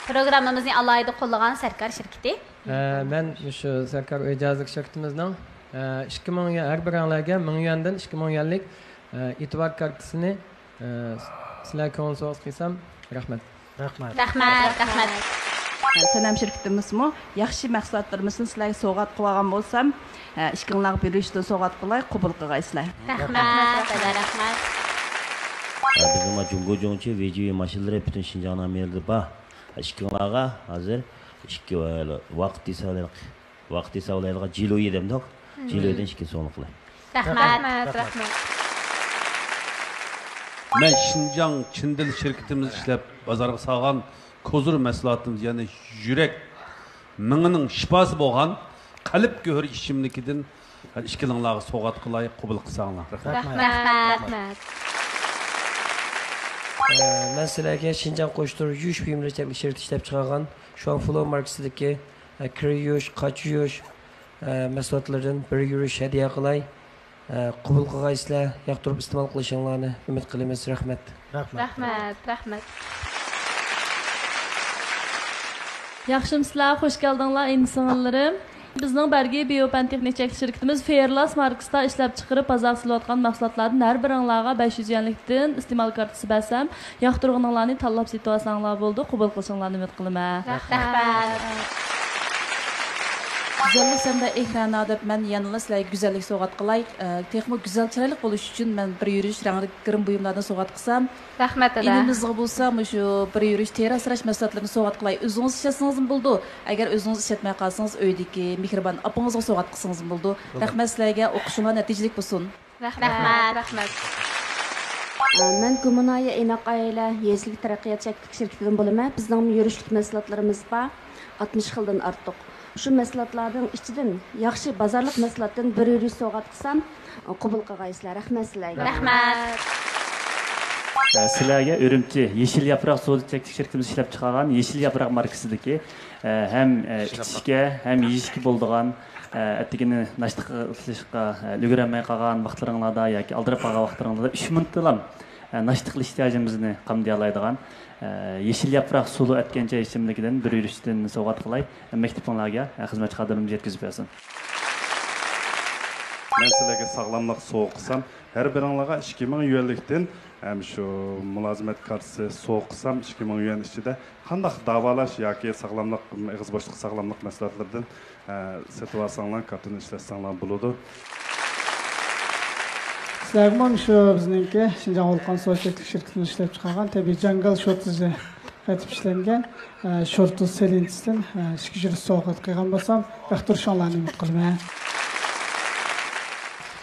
پروگراممىمىزنى ئالاھىدە قوللىغان سەركار شىركىتى. ئە، مەن مۇشۇ سەركار ئۆي جاھازلىق شىركىتىمىزنىڭ، ئە، ئىككى مىڭ يۈەن، ھەر بىرىڭلارگە مىڭ يۈەندىن ئىككى مىڭ يۈەنلىك، ئە، ئېتىبار كارتىسىنى، ئە، سىلەر كۆڭۈل سوۋغىسى قىلسام، رەھمەت. رەھمەت. رەھمەت، رەھمەت. سەنەم شىركىتىمىزمۇ ياخشى مەھسۇلاتلىرىمىزنى سىلەرگە سوۋغات قىلىۋالغان بولسام، ئە، ئىككىڭلارغا بىر يۈرۈشتىن سوۋغات قىلاي، قوبۇل قىلغايسىلەر. رەھمەت، دادا، رەھمەت. بىزنىڭ جۇڭگو جۇڭچى ۋېجىۋى ماشىنىلىرى پۈتۈن شىنجاڭنىڭ ھەممە يېرىدە بار. ئىككىڭلارغا ھازىر ئىككى، ۋاقىت ھېسابلىق ۋاقىت ھېسابلايدىغان جىلۇيى دەمدۇق. جىلۇيىدىن ئىككى سوملۇق قىلاي. رەھمەت. رەھمەت، رەھمەت. مەن شىنجاڭ چىندىل شىركىتىمىز ئىشلەپ بازارغا سالغان كوزۇر مەھسۇلاتىمىز، يەنى يۈرەك مېڭىنىڭ شىپاسى بولغان قەلب گۆھىرى ئىچىملىكىدىن ئىككىلىڭلارغا سوۋغات قىلاي، قوبۇل قىلساڭلار. رەھمەت. رەھمەت. رەھمەت. ئە، مەن سىلەرگە شىنجاڭ قوشتۇرۇش يۇيۇش بۇيۇملىرى چەكلىك شىركىتى ئىشلەپچىقارغان شۇاڭفۇلو ماركىسىدىكى، ئە، كىر يۇيۇش، قاچا يۇيۇش، ئە، مەھسۇلاتلىرىدىن بىر يۈرۈش ھەدىيە قىلاي. ئە، قوبۇل قىلغايسىلەر، ياقتۇرۇپ ئىستېمال قىلىشىڭلارنى ئۈمىد قىلىمىز. رەھمەت. رەھمەت. رەھمەت، رەھمەت. ياخشىمۇسىلەر، خۇش كەلدىڭلار، ئىنى-سىڭىللىرىم. بىزنىڭ بەرگى بىيو پەن تېخنىك چەكلىك شىركىتىمىز فېئېرلاس ماركىسىدا ئىشلەپ چىقىرىپ بازارغا سېلىۋاتقان مەھسۇلاتلاردىن ھەر بىرىڭلارغا بەش يۈز يۈەنلىكتىن ئىستېمال كارتىسى بەرسەم، ياقتۇرغىنىڭلارنى تاللاپ سېتىۋالساڭلار بولىدۇ، قوبۇل قىلىشىڭلارنى ئۈمىد قىلىمەن. رەھمەت. گۈزەللىك سەندە ئېھرانا دەپ مەن يەنىلا سىلەرگە گۈزەللىك سوۋغات قىلاي. ئە، تېخىمۇ گۈزەل، چىرايلىق بولۇش ئۈچۈن مەن بىر يۈرۈش رەڭلىك گىرىم بۇيۇملاردىن سوۋغات قىلسام، رەھمەت، دادا. ئىنىمىزغا بولسا مۇشۇ بىر يۈرۈش تېرە ئاسراش مەھسۇلاتلىرىنى سوۋغات قىلاي. ئۆزىڭىز ئىشلەتسىڭىزمۇ بولىدۇ. ئەگەر ئۆزىڭىز ئىشلەتمەي قالسىڭىز، ئۆيدىكى مېھرىبان ئاپىڭىزغا سوۋغات قىلسىڭىزمۇ بولىدۇ. بولدى. رەھمەت سىلەرگە، ئوقۇشۇڭلار نەتىجىلىك بولسۇن. رەھمەت، رەھمەت. مەن كوممۇنايە ئىناق ئائىلە يېزىلىك تەرەققىيات چەكلىك شىركىتىدىن بولىمەن. بىزنىڭمۇ يۈرۈشلۈك مەھسۇلاتلىرىمىز بار، ئاتمىش خىلدىن ئارتۇق. شۇ مەھسۇلاتلاردىن ئىچىدىن ياخشى بازارلىق مەھسۇلاتتىن بىر يۈرۈش سوۋغات قىلسام، قوبۇل قىلغايسىلەر. رەھمەت سىلەرگە. رەھمەت. سىلەرگە ئۈرۈمچى يېشىل ياپراق سودا چەكلىك شىركىتىمىز ئىشلەپ چىقارغان يېشىل ياپراق ماركىسىدىكى، ئە، ھەم، ئە، ئىچىشكە، ھەم يېيىشكە بولىدىغان، ئە، ئەتىگىنى ناشتا قىلىشقا، ئە، ئۈلگۈرەلمەي قالغان ۋاقىتلىرىڭلاردا ياكى ئالدىراپ قالغان ۋاقىتلىرىڭلاردا ئۈچ مىنۇتتىلا، ئە، ناشتا قىلىش ئېھتىياجىمىزنى قامدىيالايدىغان، ئە، يېشىل ياپراق سۇلۇ ئەتكەن چاي ئىچىملىكىدىن بىر يۈرۈشتىن سوۋغات قىلاي. مەكتىپىڭلارغا، ئە، خىزمەتچى خادىمىمىز يەتكۈزۈپ بەرسۇن. مەن سىلەرگە ساغلاملىق سوۋغا قىلسام، ھەر بىرىڭلارغا ئىككى مىڭ يۈەنلىكتىن ھەم شۇ مۇلازىمەت كارتىسى سوۋغا قىلسام، ئىككى مىڭ يۈەن ئىچىدە قانداق داۋالاش ياكى ساغلاملىق، ئېغىز بوشلۇق ساغلاملىق مەھسۇلاتلىرىدىن، ئە، سېتىۋالساڭلار، كارتىنى ئىشلەتسەڭلار بولىدۇ. سىلەرگىمۇ شۇ بىزنىڭكى شىنجاڭ ۋولقان سۇ چەكلىك شىركىتىنىڭ ئىشلەپ چىقارغان تەبىئىي جاڭگال شورتۇزى قېتىپ ئىشلەنگەن، ئە، شورتۇز سېلىنچىسىدىن، ئە، ئىككى يۈز سوۋغات قىلغان بولسام، ياقتۇرۇشۇڭلارنى ئۈمىد قىلىمەن.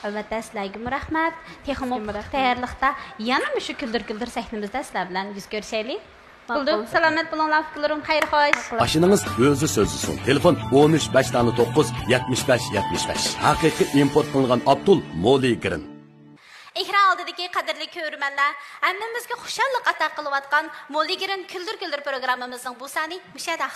ئەلۋەتتە، سىلەرگىمۇ رەھمەت. تېخىمۇ سىزگىمۇ پۇختا رەھمەت. تەييارلىقتا يەنە مۇشۇ كۈلدۈر كۈلدۈر سەھنىمىزدە سىلەر بىلەن يۈز كۆرۈشەيلى. بولدى. ماقۇل. سالامەت بولۇڭلار، ئۇكىلىرىم. خەير خوش. ئاشۇنىڭىز ئۆزى سۆزلىسۇن. تېلېفون: ئون ئۈچ، بەش دانە توققۇز، يەتمىش بەش، يەتمىش بەش. ھەقىقىي ئىمپورت قىلىنغان ئابدۇل مولىگرىن. ئېكران ئالدىدىكى قەدىرلىك كۆرۈرمەنلەر، ھەممىمىزگە خۇشاللىق ئاتا قىلىۋاتقان مولىگرىن كۈلدۈر كۈلدۈر پروگراممىمىزنىڭ بۇ سانى مۇشۇ يەردە ئاخىر.